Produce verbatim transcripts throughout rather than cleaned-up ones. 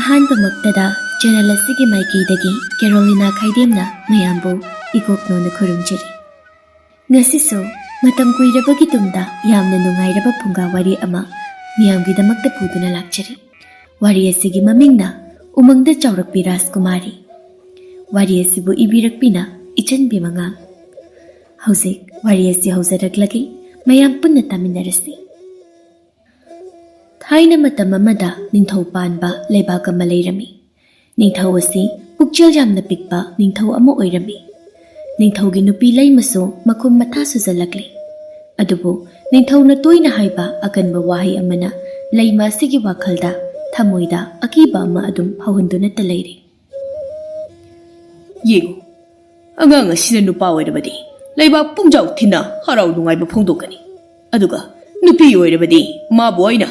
ꯑꯍꯥꯟꯕꯃꯛꯇꯗ channel ꯑꯁꯤꯒꯤ ꯃꯥꯏꯀꯩꯗꯒꯤ ꯀꯦꯔꯣꯂꯤꯅꯥ ꯈꯥꯏꯗꯦꯝꯅ ꯃꯌꯥꯝꯕꯨ ꯏꯀꯣꯛꯅꯣꯅ ꯈꯨꯔꯨꯝꯖꯔꯤ꯫ ꯉꯁꯤꯁꯨ ꯃꯇꯝ ꯀꯨꯏꯔꯕꯒꯤ ꯇꯨꯡꯗ ꯌꯥꯝꯅ ꯅꯨꯡꯉꯥꯏꯔꯕ ꯐꯨꯡꯒꯥ ꯋꯥꯔꯤ ꯑꯃ ꯃꯤꯌꯥꯝꯒꯤꯗꯃꯛꯇ ꯄꯨꯗꯨꯅ ꯂꯥꯛꯆꯔꯤ꯫ ꯋꯥꯔꯤ ꯑꯁꯤꯒꯤ ꯃꯃꯤꯡꯅ ꯎꯃꯪꯗ ꯆꯥꯎꯔꯛꯄꯤ ꯔꯥꯖꯀꯨꯃꯥꯔꯤ꯫ ꯋꯥꯔꯤ ꯑꯁꯤꯕꯨ ꯏꯕꯤꯔꯛꯄꯤꯅ ꯏꯆꯟ ꯕꯤꯃꯉꯥ꯫ ꯍꯧꯖꯤꯛ ꯋꯥꯔꯤ ꯑꯁꯤ ꯍꯧꯖꯔꯛꯂꯒꯦ, ꯃꯌꯥꯝ ꯄꯨꯟꯅ ꯇꯥꯃꯤꯟꯅꯔꯁꯤ꯫ ꯊꯥꯏꯅ ꯃꯇꯝ ꯑꯃꯗ ꯅꯤꯡꯊꯧ ꯄꯥꯟꯕ ꯂꯩꯕꯥꯛ ꯑꯃ ꯂꯩꯔꯝꯃꯤ꯫ ꯅꯤꯡꯊꯧ ꯑꯁꯤ ꯄꯨꯛꯆꯦꯜ ꯌꯥꯝꯅ ꯄꯤꯛꯄ ꯅꯤꯡꯊꯧ ꯑꯃ ꯑꯣꯏꯔꯝꯃꯤ꯫ ꯅꯤꯡꯊꯧꯒꯤ ꯅꯨꯄꯤ ꯂꯩꯃꯁꯨ ꯃꯈꯨꯝ ꯃꯊꯥ ꯁꯨꯖꯜꯂꯛꯂꯤ꯫ ꯑꯗꯨꯕꯨ ꯅꯤꯡꯊꯧꯅ ꯇꯣꯏꯅ ꯍꯥꯏꯕ ꯑꯀꯟꯕ ꯋꯥꯍꯩ ꯑꯃꯅ ꯂꯩꯃ ꯑꯁꯤꯒꯤ ꯋꯥꯈꯜꯗ, ꯊꯃꯣꯏꯗ ꯑꯀꯤꯕ ꯑꯃ ꯑꯗꯨꯝ ꯐꯥꯎꯍꯟꯗꯨꯅꯇ ꯂꯩꯔꯤ꯫ "ꯌꯦꯡꯉꯨ, ꯑꯉꯥꯡ ꯑꯁꯤꯅ ꯅꯨꯄꯥ ꯑꯣꯏꯔꯕꯗꯤ ꯂꯩꯕꯥꯛ ꯄꯨꯝꯖꯥꯎ ꯊꯤꯟꯅ ꯍꯔꯥꯎ ꯅꯨꯡꯉꯥꯏꯕ ꯐꯣꯡꯗꯣꯛꯀꯅꯤ, ꯑꯗꯨꯒ ꯅꯨꯄꯤ ꯑꯣꯏꯔꯕꯗꯤ ꯃꯥꯕꯨ ꯑꯩꯅ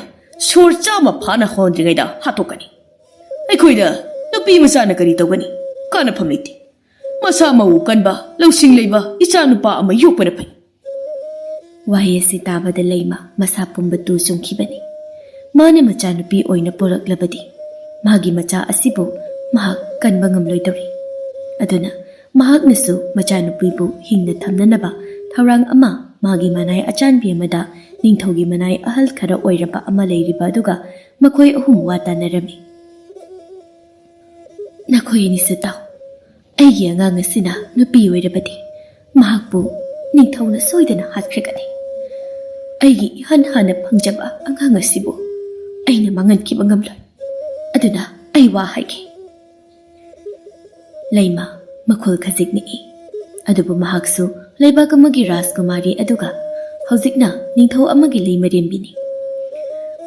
ꯁꯣꯔ ꯆꯥꯝꯃ ꯐꯥꯅ ꯍꯣꯟꯗ꯭ꯔꯤꯉꯩꯗ ꯍꯥꯠꯇꯣꯛꯀꯅꯤ꯫ ꯑꯩꯈꯣꯏꯗ ꯅꯨꯄꯤ ꯃꯆꯥꯅ ꯀꯔꯤ ꯇꯧꯒꯅꯤ? ꯀꯥꯟꯅꯐꯝ ꯂꯩꯇꯦ꯫ ꯃꯁꯥ ꯃꯎ ꯀꯟꯕ, ꯂꯧꯁꯤꯡ ꯂꯩꯕ ꯏꯆꯥ ꯅꯨꯄꯥ ꯑꯃ ꯌꯣꯛꯄꯅ ꯐꯩ꯫" ꯋꯥꯍꯩ ꯑꯁꯤ ꯇꯥꯕꯗ ꯂꯩꯃ ꯃꯁꯥ ꯄꯨꯝꯕ ꯇꯨ ꯆꯨꯡꯈꯤꯕꯅꯤ꯫ ꯃꯥꯅ ꯃꯆꯥꯅꯨꯄꯤ ꯑꯣꯏꯅ ꯄꯣꯔꯛꯂꯕꯗꯤ ꯃꯥꯒꯤ ꯃꯆꯥ ꯑꯁꯤꯕꯨ ꯃꯍꯥꯛ ꯀꯟꯕ ꯉꯝꯂꯣꯏꯗꯧꯔꯤ꯫ ꯑꯗꯨꯅ ꯃꯍꯥꯛꯅꯁꯨ ꯃꯆꯥꯅꯨꯄꯤꯕꯨ ꯍꯤꯡꯅ ꯊꯝꯅꯅꯕ ꯊꯧꯔꯥꯡ ꯑꯃ ꯃꯥꯒꯤ ꯃꯅꯥꯏ ꯑꯆꯥꯟꯕꯤ ꯑꯃꯗ ꯅꯤꯡꯊꯧꯒꯤ ꯃꯅꯥꯏ ꯑꯍꯜ ꯈꯔ ꯑꯣꯏꯔꯕ ꯑꯃ ꯂꯩꯔꯤꯕ ꯑꯗꯨꯒ ꯃꯈꯣꯏ ꯑꯍꯨꯝ ꯋꯥ ꯇꯥꯅꯔꯝꯃꯤ꯫ "ꯅꯈꯣꯏ ꯑꯅꯤꯁꯨ ꯇꯥꯎ꯫ ꯑꯩꯒꯤ ꯑꯉꯥꯡ ꯑꯁꯤꯅ ꯅꯨꯄꯤ ꯑꯣꯏꯔꯕꯗꯤ ꯃꯍꯥꯛꯄꯨ ꯅꯤꯡꯊꯧꯅ ꯁꯣꯏꯗꯅ ꯍꯥꯠꯈ꯭ꯔꯒꯅꯤ꯫ ꯑꯩꯒꯤ ꯏꯍꯥꯟ ꯍꯥꯟꯅ ꯐꯪꯖꯕ ꯑꯉꯥꯡ ꯑꯁꯤꯕꯨ ꯑꯩꯅ ꯃꯥꯡꯍꯟꯈꯤꯕ ꯉꯝꯂꯣꯏ꯫ ꯑꯗꯨꯅ ꯑꯩ ꯋꯥ ꯍꯥꯏꯒꯦ꯫" ꯂꯩꯃ ꯃꯈꯨꯜ ꯈꯖꯤꯛ ꯅꯤꯛꯏ꯫ ꯑꯗꯨꯕꯨ ꯃꯍꯥꯛꯁꯨ ꯂꯩꯕꯥꯛ ꯑꯃꯒꯤ ꯔꯥꯖꯀꯨꯃꯥꯔꯤ ꯑꯗꯨꯒ ꯍꯧꯖꯤꯛꯅ ꯅꯤꯡꯊꯧ ꯑꯃꯒꯤ ꯂꯩꯃꯔꯦꯝꯕꯤꯅꯤ꯫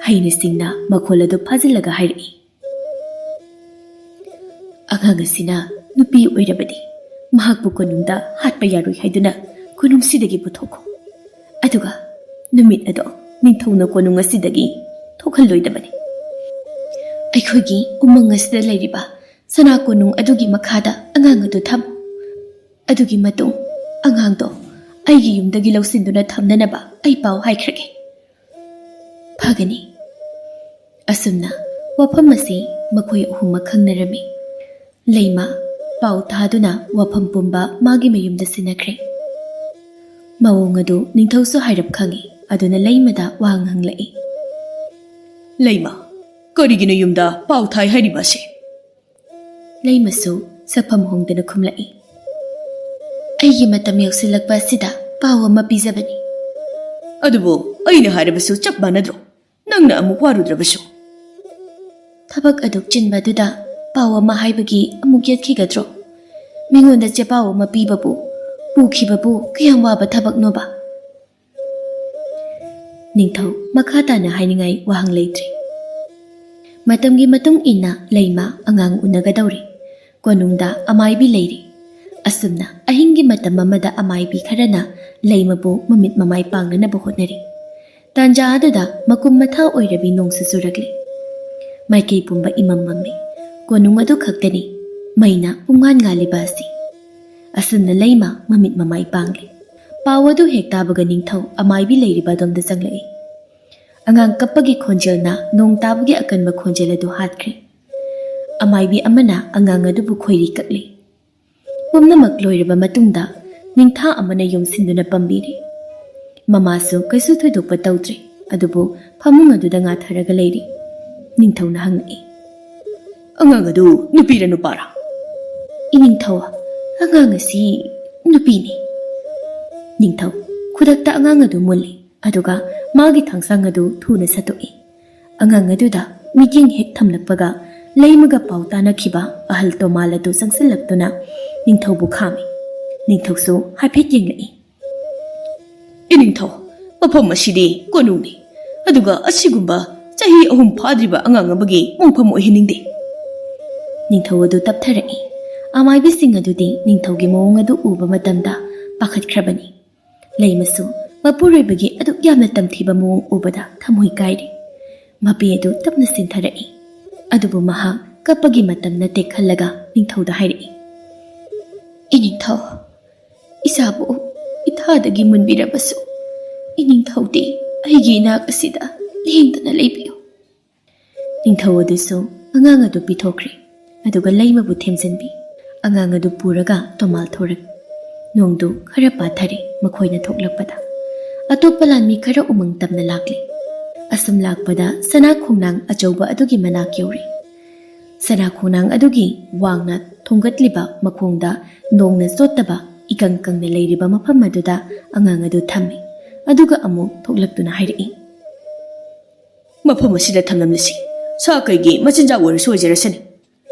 ꯍꯩꯅ ꯁꯤꯡꯅ ꯃꯈꯣꯜ ꯑꯗꯨ ꯐꯥꯖꯤꯜꯂꯒ ꯍꯥꯏꯔꯛꯏ, "ꯑꯉꯥꯡ ꯑꯁꯤꯅ ꯅꯨꯄꯤ ꯑꯣꯏꯔꯕꯗꯤ ꯃꯍꯥꯛꯄꯨ ꯀꯣꯅꯨꯡꯗ ꯍꯥꯠꯄ ꯌꯥꯔꯣꯏ ꯍꯥꯏꯗꯨꯅ ꯀꯣꯅꯨꯡꯁꯤꯗꯒꯤ ꯄꯨꯊꯣꯛꯈꯣ꯫ ꯑꯗꯨꯒ ꯅꯨꯃꯤꯠ ꯑꯗꯣ ꯅꯤꯡꯊꯧꯅ ꯀꯣꯅꯨꯡ ꯑꯁꯤꯗꯒꯤ ꯊꯣꯛꯍꯜꯂꯣꯏꯗꯕꯅꯤ꯫ ꯑꯩꯈꯣꯏꯒꯤ ꯎꯃꯪ ꯑꯁꯤꯗ ꯂꯩꯔꯤꯕ ꯁꯅꯥ ꯀꯣꯅꯨꯡ ꯑꯗꯨꯒꯤ ꯃꯈꯥꯗ ꯑꯉꯥꯡ ꯑꯗꯨ ꯊꯝꯃꯨ꯫ ꯑꯗꯨꯒꯤ ꯃꯇꯨꯡ ꯑꯉꯥꯡꯗꯣ ꯑꯩꯒꯤ ꯌꯨꯝꯗꯒꯤ ꯂꯧꯁꯤꯟꯗꯨꯅ ꯊꯝꯅꯅꯕ ꯑꯩ ꯄꯥꯎ ꯍꯥꯏꯈ꯭ꯔꯒꯦ꯫" "ꯐꯒꯅꯤ꯫" ꯑꯁꯨꯝꯅ ꯋꯥꯐꯝ ꯑꯁꯤ ꯃꯈꯣꯏ ꯑꯍꯨꯝꯃꯛ ꯈꯪꯅꯔꯝꯃꯤ꯫ ꯂꯩꯃ ꯄꯥꯎ ꯊꯥꯗꯨꯅ ꯋꯥꯐꯝ ꯄꯨꯝꯕ ꯃꯥꯒꯤ ꯃꯌꯨꯝꯗ ꯁꯤꯟꯅꯈ꯭ꯔꯦ꯫ ꯃꯑꯣꯡ ꯑꯗꯨ ꯅꯤꯡꯊꯧꯁꯨ ꯍꯥꯏꯔꯞ ꯈꯪꯏ꯫ ꯑꯗꯨꯅ ꯂꯩꯃꯗ ꯋꯥꯍꯪ ꯍꯪꯂꯛꯏ꯫ "ꯂꯩꯃ, ꯀꯔꯤꯒꯤꯅꯣ ꯌꯨꯝꯗ ꯄꯥꯎ ꯊꯥꯏ ꯍꯥꯏꯔꯤꯕ ꯑꯁꯤ?" ꯂꯩꯃꯁꯨ ꯁꯛꯐꯝ ꯍꯣꯡꯗꯅ ꯈꯨꯝꯂꯛꯏ꯫ "ꯑꯩꯒꯤ ꯃꯇꯝ ꯌꯧꯁꯤꯜꯂꯛꯄ ꯑꯁꯤꯗ ꯄꯥꯎ ꯑꯃ ꯄꯤꯖꯕꯅꯤ꯫" "ꯑꯗꯨꯕꯨ ꯑꯩꯅ ꯍꯥꯏꯔꯕꯁꯨ ꯆꯞ ꯃꯥꯟꯅꯗ꯭ꯔꯣ, ꯅꯪꯅ ꯑꯃꯨꯛ ꯋꯥꯔꯨꯗ꯭ꯔꯕꯁꯨ?" "ꯊꯕꯛ ꯑꯗꯨꯛ ꯆꯤꯟꯕꯗꯨꯗ ꯄꯥꯎ ꯑꯃ ꯍꯥꯏꯕꯒꯤ ꯑꯃꯨꯛ ꯌꯦꯠꯈꯤꯒꯗ꯭ꯔꯣ? ꯃꯤꯉꯣꯟꯗ ꯆꯦꯄꯥꯎ ꯑꯃ ꯄꯤꯕꯕꯨ, ꯄꯨꯈꯤꯕꯕꯨ ꯀꯌꯥꯝ ꯋꯥꯕ ꯊꯕꯛꯅꯣꯕ?" ꯅꯤꯡꯊꯧ ꯃꯈꯥ ꯇꯥꯅ ꯍꯥꯏꯅꯤꯡꯉꯥꯏ ꯋꯥꯍꯪ ꯂꯩꯇ꯭ꯔꯦ꯫ ꯃꯇꯝꯒꯤ ꯃꯇꯨꯡ ꯏꯟꯅ ꯂꯩꯃ ꯑꯉꯥꯡ ꯎꯅꯒꯗꯧꯔꯦ꯫ ꯀꯣꯅꯨꯡꯗ ꯑꯃꯥꯏꯕꯤ ꯂꯩꯔꯤ꯫ ꯑꯁꯨꯝꯅ ꯑꯍꯤꯡꯒꯤ ꯃꯇꯝ ꯑꯃꯗ ꯑꯃꯥꯏꯕꯤ ꯈꯔꯅ ꯂꯩꯃꯕꯨ ꯃꯃꯤꯠ ꯃꯃꯥꯏ ꯄꯥꯡꯅꯅꯕ ꯍꯣꯠꯅꯔꯤ꯫ ꯇꯥꯟꯖꯥ ꯑꯗꯨꯗ ꯃꯀꯨꯝ ꯃꯊꯥ ꯑꯣꯏꯔꯕꯤ ꯅꯣꯡꯁꯨ ꯆꯨꯔꯛꯂꯦ꯫ ꯃꯥꯏꯀꯩ ꯄꯨꯝꯕ ꯏꯃꯝ ꯃꯝꯃꯤ꯫ ꯀꯣꯅꯨꯡ ꯑꯗꯨ ꯈꯛꯇꯅꯤ ꯃꯩꯅ ꯄꯨꯡꯉꯥꯟ ꯉꯥꯜꯂꯤꯕ ꯑꯁꯤ꯫ ꯑꯁꯨꯝꯅ ꯂꯩꯃ ꯃꯃꯤꯠ ꯃꯃꯥꯏ ꯄꯥꯡꯂꯦ꯫ ꯄꯥꯎ ꯑꯗꯨ ꯍꯦꯛ ꯇꯥꯕꯒ ꯅꯤꯡꯊꯧ ꯑꯃꯥꯏꯕꯤ ꯂꯩꯔꯤꯕ ꯑꯗꯣꯝꯗ ꯆꯪꯂꯛꯏ꯫ ꯑꯉꯥꯡ ꯀꯞꯄꯒꯤ ꯈꯣꯟꯖꯦꯜꯅ ꯅꯣꯡ ꯇꯥꯕꯒꯤ ꯑꯀꯟꯕ ꯈꯣꯟꯖꯦꯜ ꯑꯗꯨ ꯍꯥꯠꯈ꯭ꯔꯦ꯫ ꯑꯃꯥꯏꯕꯤ ꯑꯃꯅ ꯑꯉꯥꯡ ꯑꯗꯨꯕꯨ ꯈꯣꯏꯔꯤ ꯀꯛꯂꯤ꯫ ꯄꯨꯝꯅꯃꯛ ꯂꯣꯏꯔꯕ ꯃꯇꯨꯡꯗ ꯅꯤꯡꯊꯥ ꯑꯃꯅ ꯌꯨꯝ ꯁꯤꯟꯗꯨꯅ ꯄꯝꯕꯤꯔꯤ꯫ ꯃꯃꯥꯁꯨ ꯀꯩꯁꯨ ꯊꯣꯏꯗꯣꯛꯄ ꯇꯧꯗ꯭ꯔꯤ, ꯑꯗꯨꯕꯨ ꯐꯃꯨꯡ ꯑꯗꯨꯗ ꯉꯥꯊꯔꯒ ꯂꯩꯔꯤ꯫ ꯅꯤꯡꯊꯧꯅ ꯍꯪꯂꯛꯏ, "ꯑꯉꯥꯡ ꯑꯗꯨ ꯅꯨꯄꯤꯔ ꯅꯨꯄꯥꯔ?" "ꯏꯅꯤꯡꯊꯧ, ꯑꯉꯥꯡ ꯑꯁꯤ ꯅꯨꯄꯤꯅꯤ꯫" ꯅꯤꯡꯊꯧ ꯈꯨꯗꯛꯇ ꯑꯉꯥꯡ ꯑꯗꯨ ꯃꯨꯜꯂꯤ꯫ ꯑꯗꯨꯒ ꯃꯥꯒꯤ ꯊꯥꯡꯁꯥꯡ ꯑꯗꯨ ꯊꯨꯅ ꯁꯠꯇꯣꯛꯏ꯫ ꯑꯉꯥꯡ ꯑꯗꯨꯗ ꯃꯤꯠꯌꯦꯡ ꯍꯦꯛ ꯊꯝꯂꯛꯄꯒ ꯂꯩꯃꯒ ꯄꯥꯎ ꯇꯥꯅꯈꯤꯕ ꯑꯍꯜ ꯇꯣꯃꯥꯜ ꯑꯗꯨ ꯆꯪꯁꯤꯜꯂꯛꯇꯨꯅ ꯅꯤꯡꯊꯧꯕꯨ ꯈꯥꯝꯃꯤ꯫ ꯅꯤꯡꯊꯧꯁꯨ ꯍꯥꯏꯐꯦꯠ ꯌꯦꯡꯂꯛꯏ꯫ "ꯏꯅꯤꯡꯊꯧ, ꯃꯐꯝ ꯑꯁꯤꯗꯤ ꯀꯣꯅꯨꯡꯅꯤ, ꯑꯗꯨꯒ ꯑꯁꯤꯒꯨꯝꯕ ꯆꯍꯤ ꯑꯍꯨꯝ ꯐꯥꯗ꯭ꯔꯤꯕ ꯑꯉꯥꯡ ꯑꯃꯒꯤ ꯃꯣꯡꯐꯝ ꯑꯣꯏꯍꯟꯅꯤꯡꯗꯦ꯫" ꯅꯤꯡꯊꯧ ꯑꯗꯨ ꯇꯞꯊꯔꯛꯏ꯫ ꯑꯃꯥꯏꯕꯤꯁꯤꯡ ꯑꯗꯨꯗꯤ ꯅꯤꯡꯊꯧꯒꯤ ꯃꯑꯣꯡ ꯑꯗꯨ ꯎꯕ ꯃꯇꯝꯗ ꯄꯥꯈꯠꯈ꯭ꯔꯕꯅꯤ꯫ ꯂꯩꯃꯁꯨ ꯃꯄꯨꯔꯣꯏꯕꯒꯤ ꯑꯗꯨꯛ ꯌꯥꯝꯅ ꯇꯝꯊꯤꯕ ꯃꯑꯣꯡ ꯎꯕꯗ ꯊꯃꯣꯏ ꯀꯥꯏꯔꯦ꯫ ꯃꯄꯤ ꯑꯗꯨ ꯇꯞꯅ ꯆꯤꯟꯊꯔꯛꯏ꯫ ꯑꯗꯨꯕꯨ ꯃꯍꯥꯛ ꯀꯞꯄꯒꯤ ꯃꯇꯝ ꯅꯠꯇꯦ ꯈꯜꯂꯒ ꯅꯤꯡꯊꯧꯗ ꯍꯥꯏꯔꯛꯏ, "ꯏꯅꯤꯡꯊꯧ, ꯏꯆꯥꯕꯨ ꯏꯊꯥꯗꯒꯤ ꯃꯨꯟꯕꯤꯔꯕꯁꯨ, ꯏꯅꯤꯡꯊꯧꯗꯤ ꯑꯩꯒꯤ ꯏꯅꯥꯛ ꯑꯁꯤꯗ ꯂꯦꯡꯗꯅ ꯂꯩꯕꯤꯌꯨ꯫" ꯅꯤꯡꯊꯧ ꯑꯗꯨꯁꯨ ꯑꯉꯥꯡ ꯑꯗꯨ ꯄꯤꯊꯣꯛꯈ꯭ꯔꯦ, ꯑꯗꯨꯒ ꯂꯩꯃꯕꯨ ꯊꯦꯝꯖꯤꯟꯕꯤ꯫ ꯑꯉꯥꯡ ꯑꯗꯨ ꯄꯨꯔꯒ ꯇꯣꯃꯥꯜ ꯊꯣꯔꯛ꯫ ꯅꯣꯡꯗꯨ ꯈꯔ ꯄꯥꯊꯔꯦ ꯃꯈꯣꯏꯅ ꯊꯣꯛꯂꯛꯄꯗ꯫ ꯑꯇꯣꯞꯄ ꯂꯥꯟꯃꯤ ꯈꯔ ꯎꯃꯪ ꯇꯝꯅ ꯂꯥꯛꯂꯦ꯫ ꯑꯁꯨꯝ ꯂꯥꯛꯄꯗ ꯁꯅꯥ ꯈꯣꯡꯅꯥꯡ ꯑꯆꯧꯕ ꯑꯗꯨꯒꯤ ꯃꯅꯥꯛ ꯌꯧꯔꯦ꯫ ꯁꯅꯥ ꯈꯣꯡꯅꯥꯡ ꯑꯗꯨꯒꯤ ꯋꯥꯡꯅ ꯊꯣꯡꯒꯠꯂꯤꯕ ꯃꯈꯣꯡꯗ ꯅꯣꯡꯅ ꯆꯣꯠꯇꯕ ꯏꯀꯪ ꯀꯪꯅ ꯂꯩꯔꯤꯕ ꯃꯐꯝ ꯑꯗꯨꯗ ꯑꯉꯥꯡ ꯑꯗꯨ ꯊꯝꯃꯤ꯫ ꯑꯗꯨꯒ ꯑꯃꯨꯛ ꯊꯣꯛꯂꯛꯇꯨꯅ ꯍꯥꯏꯔꯛꯏ, "ꯃꯐꯝ ꯑꯁꯤꯗ ꯊꯝꯂꯝꯂꯁꯤ꯫ ꯁꯥ ꯀꯩꯒꯤ ꯃꯆꯤꯟꯖꯥꯛ ꯑꯣꯏꯔꯁꯨ ꯑꯣꯏꯖꯔꯁꯅꯤ꯫"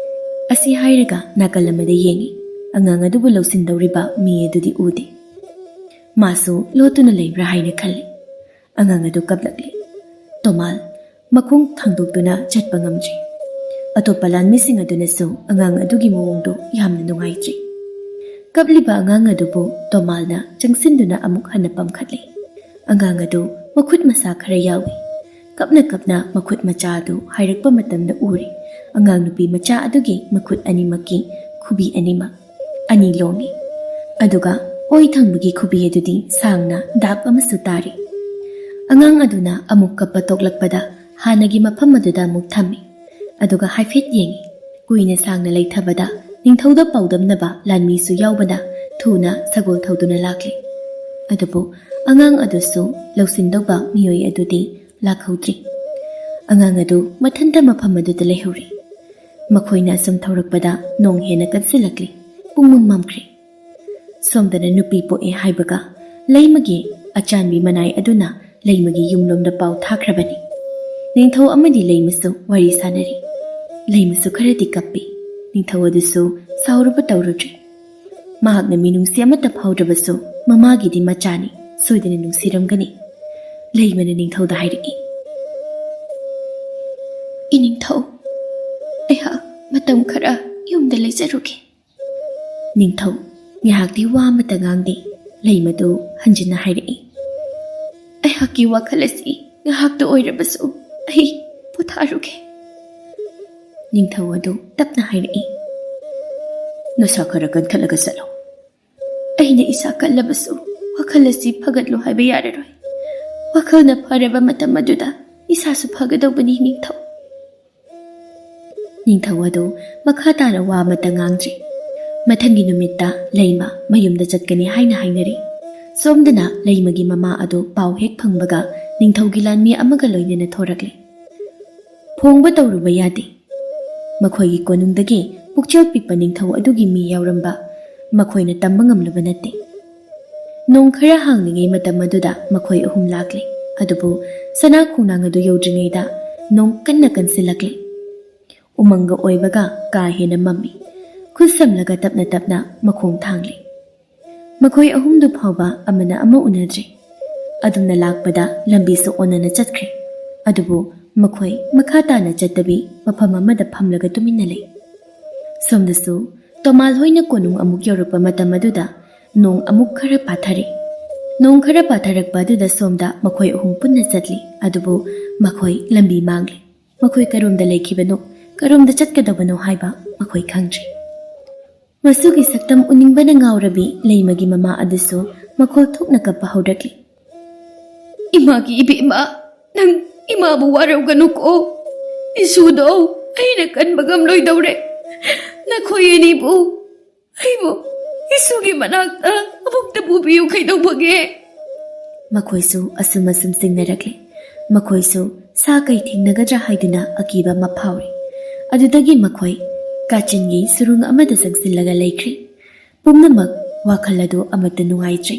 ꯑꯁꯤ ꯍꯥꯏꯔꯒ ꯅꯥꯀꯜ ꯑꯃꯗ ꯌꯦꯡꯉꯤ꯫ ꯑꯉꯥꯡ ꯑꯗꯨꯕꯨ ꯂꯧꯁꯤꯟꯗꯧꯔꯤꯕ ꯃꯤ ꯑꯗꯨꯗꯤ ꯎꯗꯦ꯫ ꯃꯥꯁꯨ ꯂꯣꯠꯇꯨꯅ ꯂꯩꯕ꯭ꯔꯥ ꯍꯥꯏꯅ ꯈꯜꯂꯤ꯫ ꯑꯉꯥꯡ ꯑꯗꯨ ꯀꯞꯂꯛꯂꯦ꯫ ꯇꯣꯃꯥꯜ ꯃꯈꯣꯡ ꯊꯥꯡꯗꯣꯛꯇꯨꯅ ꯆꯠꯄ ꯉꯝꯗ꯭ꯔꯤ꯫ ꯑꯇꯣꯞꯄ ꯂꯥꯟꯃꯤꯁꯤꯡ ꯑꯗꯨꯅꯁꯨ ꯑꯉꯥꯡ ꯑꯗꯨꯒꯤ ꯃꯑꯣꯡꯗꯣ ꯌꯥꯝꯅ ꯅꯨꯡꯉꯥꯏꯇ꯭ꯔꯤ꯫ ꯀꯞꯂꯤꯕ ꯑꯉꯥꯡ ꯑꯗꯨꯕꯨ ꯇꯣꯃꯥꯜꯅ ꯆꯪꯁꯤꯟꯗꯨꯅ ꯑꯃꯨꯛ ꯍꯟꯅ ꯄꯝꯈꯠꯂꯦ꯫ ꯑꯉꯥꯡ ꯑꯗꯨ ꯃꯈꯨꯠ ꯃꯁꯥ ꯈꯔ ꯌꯥꯎꯏ꯫ ꯀꯞꯅ ꯀꯞꯅ ꯃꯈꯨꯠ ꯃꯆꯥ ꯑꯗꯨ ꯍꯥꯏꯔꯛꯄ ꯃꯇꯝꯗ ꯎꯔꯦ꯫ ꯑꯉꯥꯡ ꯅꯨꯄꯤ ꯃꯆꯥ ꯑꯗꯨꯒꯤ ꯃꯈꯨꯠ ꯑꯅꯤꯃꯛꯀꯤ ꯈꯨꯕꯤ ꯑꯅꯤꯃꯛ ꯑꯅꯤ ꯂꯣꯡꯉꯤ꯫ ꯑꯗꯨꯒ ꯑꯣꯏ ꯊꯪꯕꯒꯤ ꯈꯨꯕꯤ ꯑꯗꯨꯗꯤ ꯁꯥꯡꯅ ꯗꯥꯛ ꯑꯃꯁꯨ ꯇꯥꯔꯤ꯫ ꯑꯉꯥꯡ ꯑꯗꯨꯅ ꯑꯃꯨꯛ ꯀꯞꯄ ꯇꯣꯛꯂꯛꯄꯗ ꯍꯥꯟꯅꯒꯤ ꯃꯐꯝ ꯑꯗꯨꯗ ꯑꯃꯨꯛ ꯊꯝꯃꯤ꯫ ꯑꯗꯨꯒ ꯍꯥꯏꯐꯦꯠ ꯌꯦꯡꯉꯤ꯫ ꯀꯨꯏꯅ ꯁꯥꯡꯅ ꯂꯩꯊꯕꯗ ꯅꯤꯡꯊꯧꯗ ꯄꯥꯎꯗꯝꯅꯕ ꯂꯥꯟꯃꯤꯁꯨ ꯌꯥꯎꯕꯅ ꯊꯨꯅ ꯁꯒꯣꯜ ꯊꯧꯗꯨꯅ ꯂꯥꯛꯂꯤ꯫ ꯑꯗꯨꯕꯨ ꯑꯉꯥꯡ ꯑꯗꯨꯁꯨ ꯂꯧꯁꯤꯟꯗꯧꯕ ꯃꯤꯑꯣꯏ ꯑꯗꯨꯗꯤ ꯂꯥꯛꯍꯧꯗ꯭ꯔꯤ꯫ ꯑꯉꯥꯡ ꯑꯗꯨ ꯃꯊꯟꯇ ꯃꯐꯝ ꯑꯗꯨꯗ ꯂꯩꯍꯧꯔꯤ꯫ ꯃꯈꯣꯏꯅ ꯑꯁꯨꯝ ꯊꯧꯔꯛꯄꯗ ꯅꯣꯡ ꯍꯦꯟꯅ ꯀꯟꯁꯤꯜꯂꯛꯂꯤ꯫ ꯄꯨꯡꯃꯝ ꯃꯝꯈ꯭ꯔꯦ꯫ ꯁꯣꯝꯗꯅ ꯅꯨꯄꯤ ꯄꯣꯛꯑꯦ ꯍꯥꯏꯕꯒ ꯂꯩꯃꯒꯤ ꯑꯆꯥꯟꯕꯤ ꯃꯅꯥꯏ ꯑꯗꯨꯅ ꯂꯩꯃꯒꯤ ꯌꯨꯝꯂꯣꯝꯗ ꯄꯥꯎ ꯊꯥꯈ꯭ꯔꯕꯅꯤ꯫ ꯅꯤꯡꯊꯧ ꯑꯃꯗꯤ ꯂꯩꯃꯁꯨ ꯋꯥꯔꯤ ꯁꯥꯟꯅꯔꯤ꯫ ꯂꯩꯃꯁꯨ ꯈꯔꯗꯤ ꯀꯞꯄꯤ꯫ ꯅꯤꯡꯊꯧ ꯑꯗꯨꯁꯨ ꯁꯥꯎꯔꯨꯕ ꯇꯧꯔꯨꯗ꯭ꯔꯦ꯫ ꯃꯍꯥꯛꯅ ꯃꯤꯅꯨꯡꯁꯤ ꯑꯃꯠꯇ ꯐꯥꯎꯗ꯭ꯔꯕꯁꯨ ꯃꯃꯥꯒꯤꯗꯤ ꯃꯆꯥꯅꯤ, ꯁꯣꯏꯗꯅ ꯅꯨꯡꯁꯤꯔꯝꯒꯅꯤ꯫ ꯂꯩꯃꯅ ꯅꯤꯡꯊꯧꯗ ꯍꯥꯏꯔꯛꯏ, "ꯏꯅꯤꯡꯊꯧ, ꯑꯩꯍꯥꯛ ꯃꯇꯝ ꯈꯔ ꯌꯨꯝꯗ ꯂꯩꯖꯔꯨꯒꯦ꯫" ꯅꯤꯡꯊꯧ ꯉꯥꯏꯍꯥꯛꯇꯤ ꯋꯥ ꯑꯃꯠꯇ ꯉꯥꯡꯗꯦ꯫ ꯂꯩꯃꯗꯨ ꯍꯟꯖꯤꯟꯅ ꯍꯥꯏꯔꯛꯏ, "ꯑꯩꯍꯥꯛꯀꯤ ꯋꯥꯈꯜ ꯑꯁꯤ ꯉꯥꯏꯍꯥꯛꯇ ꯑꯣꯏꯔꯕꯁꯨ ꯑꯩ ꯄꯣꯊꯥꯔꯨꯒꯦ꯫" ꯅꯤꯡꯊꯧ ꯑꯗꯨ ꯇꯞꯅ ꯍꯥꯏꯔꯛꯏ, "ꯅꯁꯥ ꯈꯔ ꯀꯟꯈꯠꯂꯒ ꯆꯠꯂꯣ꯫" "ꯑꯩꯅ ꯏꯁꯥ ꯀꯜꯂꯕꯁꯨ ꯋꯥꯈꯜ ꯑꯁꯤ ꯐꯒꯠꯂꯨ ꯍꯥꯏꯕ ꯌꯥꯔꯔꯣꯏ꯫ ꯋꯥꯈꯜꯅ ꯐꯔꯕ ꯃꯇꯝ ꯑꯗꯨꯗ ꯏꯁꯥꯁꯨ ꯐꯒꯗꯧꯕꯅꯤ ꯅꯤꯡꯊꯧ꯫ ꯅꯤꯡꯊꯧ ꯑꯗꯨ ꯃꯈꯥ ꯇꯥꯅ ꯋꯥ ꯑꯃꯠꯇ ꯉꯥꯡꯗ꯭ꯔꯤ꯫ ꯃꯊꯪꯒꯤ ꯅꯨꯃꯤꯠꯇ ꯂꯩꯃ ꯃꯌꯨꯝꯗ ꯆꯠꯀꯅꯤ ꯍꯥꯏꯅ ꯍꯥꯏꯅꯔꯤ꯫ ꯁꯣꯝꯗꯅ ꯂꯩꯃꯒꯤ ꯃꯃꯥ ꯑꯗꯨ ꯄꯥꯎ ꯍꯦꯛ ꯐꯪꯕꯒ ꯅꯤꯡꯊꯧꯒꯤ ꯂꯥꯟꯃꯤ ꯑꯃꯒ ꯂꯣꯏꯅꯅ ꯊꯣꯔꯛꯂꯦ꯫ ꯐꯣꯡꯕ ꯇꯧꯔꯨꯕ ꯌꯥꯗꯦ꯫ ꯃꯈꯣꯏꯒꯤ ꯀꯣꯅꯨꯡꯗꯒꯤ ꯄꯨꯛꯆꯦꯜ ꯄꯤꯛꯄ ꯅꯤꯡꯊꯧ ꯑꯗꯨꯒꯤ ꯃꯤ ꯌꯥꯎꯔꯝꯕ ꯃꯈꯣꯏꯅ ꯇꯝꯕ ꯉꯝꯂꯕ ꯅꯠꯇꯦ꯫ ꯅꯣꯡ ꯈꯔ ꯍꯥꯡꯂꯤꯉꯩ ꯃꯇꯝ ꯑꯗꯨꯗ ꯃꯈꯣꯏ ꯑꯍꯨꯝ ꯂꯥꯛꯂꯦ꯫ ꯑꯗꯨꯕꯨ ꯁꯅꯥ ꯈꯣꯡꯅꯥꯡ ꯑꯗꯨ ꯌꯧꯗ꯭ꯔꯤꯉꯩꯗ ꯅꯣꯡ ꯀꯟꯅ ꯀꯟꯁꯤꯜꯂꯛꯂꯦ꯫ ꯎꯃꯪꯒ ꯑꯣꯏꯕꯒ ꯀꯥ ꯍꯦꯟꯅ ꯃꯝꯃꯤ꯫ ꯈꯨꯠ ꯁꯝꯂꯒ ꯇꯞꯅ ꯇꯞꯅ ꯃꯈꯣꯡ ꯊꯥꯡꯂꯤ꯫ ꯃꯈꯣꯏ ꯑꯍꯨꯝꯗꯨ ꯐꯥꯎꯕ ꯑꯃꯅ ꯑꯃ ꯎꯅꯗ꯭ꯔꯤ꯫ ꯑꯗꯨꯝꯅ ꯂꯥꯛꯄꯗ ꯂꯝꯕꯤꯁꯨ ꯑꯣꯟꯅꯅ ꯆꯠꯈ꯭ꯔꯦ꯫ ꯑꯗꯨꯕꯨ ꯃꯈꯣꯏ ꯃꯈꯥ ꯇꯥꯅ ꯆꯠꯇꯕꯤ ꯃꯐꯝ ꯑꯃꯗ ꯐꯝꯂꯒ ꯇꯨꯃꯤꯟꯅ ꯂꯩ꯫ ꯁꯣꯝꯗꯁꯨ ꯇꯣꯃꯥꯜ ꯍꯣꯏꯅ ꯀꯣꯅꯨꯡ ꯑꯃꯨꯛ ꯌꯧꯔꯛꯄ ꯃꯇꯝ ꯑꯗꯨꯗ ꯅꯣꯡ ꯑꯃꯨꯛ ꯈꯔ ꯄꯥꯊꯔꯦ꯫ ꯅꯣꯡ ꯈꯔ ꯄꯥꯊꯔꯛꯄ ꯑꯗꯨꯗ ꯁꯣꯝꯗ ꯃꯈꯣꯏ ꯑꯍꯨꯝ ꯄꯨꯟꯅ ꯆꯠꯂꯤ꯫ ꯑꯗꯨꯕꯨ ꯃꯈꯣꯏ ꯂꯝꯕꯤ ꯃꯥꯡꯂꯦ꯫ ꯃꯈꯣꯏ ꯀꯔꯣꯝꯗ ꯂꯩꯈꯤꯕꯅꯣ, ꯀꯔꯣꯝꯗ ꯆꯠꯀꯗꯕꯅꯣ ꯍꯥꯏꯕ ꯃꯈꯣꯏ ꯈꯪꯗ꯭ꯔꯤ꯫ ꯃꯁꯨꯒꯤ ꯁꯛꯇꯝ ꯎꯅꯤꯡꯕꯅ ꯉꯥꯎꯔꯕꯤ ꯂꯩꯃꯒꯤ ꯃꯃꯥ ꯑꯗꯨꯁꯨ ꯃꯈꯣꯜ ꯊꯣꯛꯅ ꯀꯞꯄ ꯍꯧꯔꯛꯂꯤ꯫ "ꯏꯃꯥꯒꯤ ꯏꯕꯦꯝꯃ, ꯅꯪ ꯏꯃꯥꯕꯨ ꯋꯥꯔꯧꯒꯅꯨꯀꯣ꯫ ꯏꯁꯨꯗꯣ ꯑꯩꯅ ꯀꯟꯕ ꯉꯝꯂꯣꯏꯗꯧꯔꯦ꯫ ꯅꯈꯣꯏ ꯑꯅꯤꯕꯨ ꯑꯩꯕꯨ ꯏꯁꯨꯒꯤ ꯃꯅꯥꯛꯇ ꯑꯃꯨꯛꯇ ꯄꯨꯕꯤꯌꯨ ꯀꯩꯗꯧꯕꯒꯦ?" ꯃꯈꯣꯏꯁꯨ ꯑꯁꯨꯝ ꯑꯁꯨꯝ ꯆꯤꯡꯅꯔꯛꯂꯦ꯫ ꯃꯈꯣꯏꯁꯨ ꯁꯥ ꯀꯩ ꯊꯦꯡꯅꯒꯗ꯭ꯔꯥ ꯍꯥꯏꯗꯨꯅ ꯑꯀꯤꯕ ꯑꯃ ꯐꯥꯎꯔꯤ꯫ ꯑꯗꯨꯗꯒꯤ ꯃꯈꯣꯏ ꯀꯥꯆꯤꯟꯒꯤ ꯁꯨꯔꯨꯡ ꯑꯃꯗ ꯆꯪꯁꯤꯜꯂꯒ ꯂꯩꯈ꯭ꯔꯦ꯫ ꯄꯨꯝꯅꯃꯛ ꯋꯥꯈꯜ ꯑꯗꯨ ꯑꯃꯠꯇ ꯅꯨꯡꯉꯥꯏꯇ꯭ꯔꯦ꯫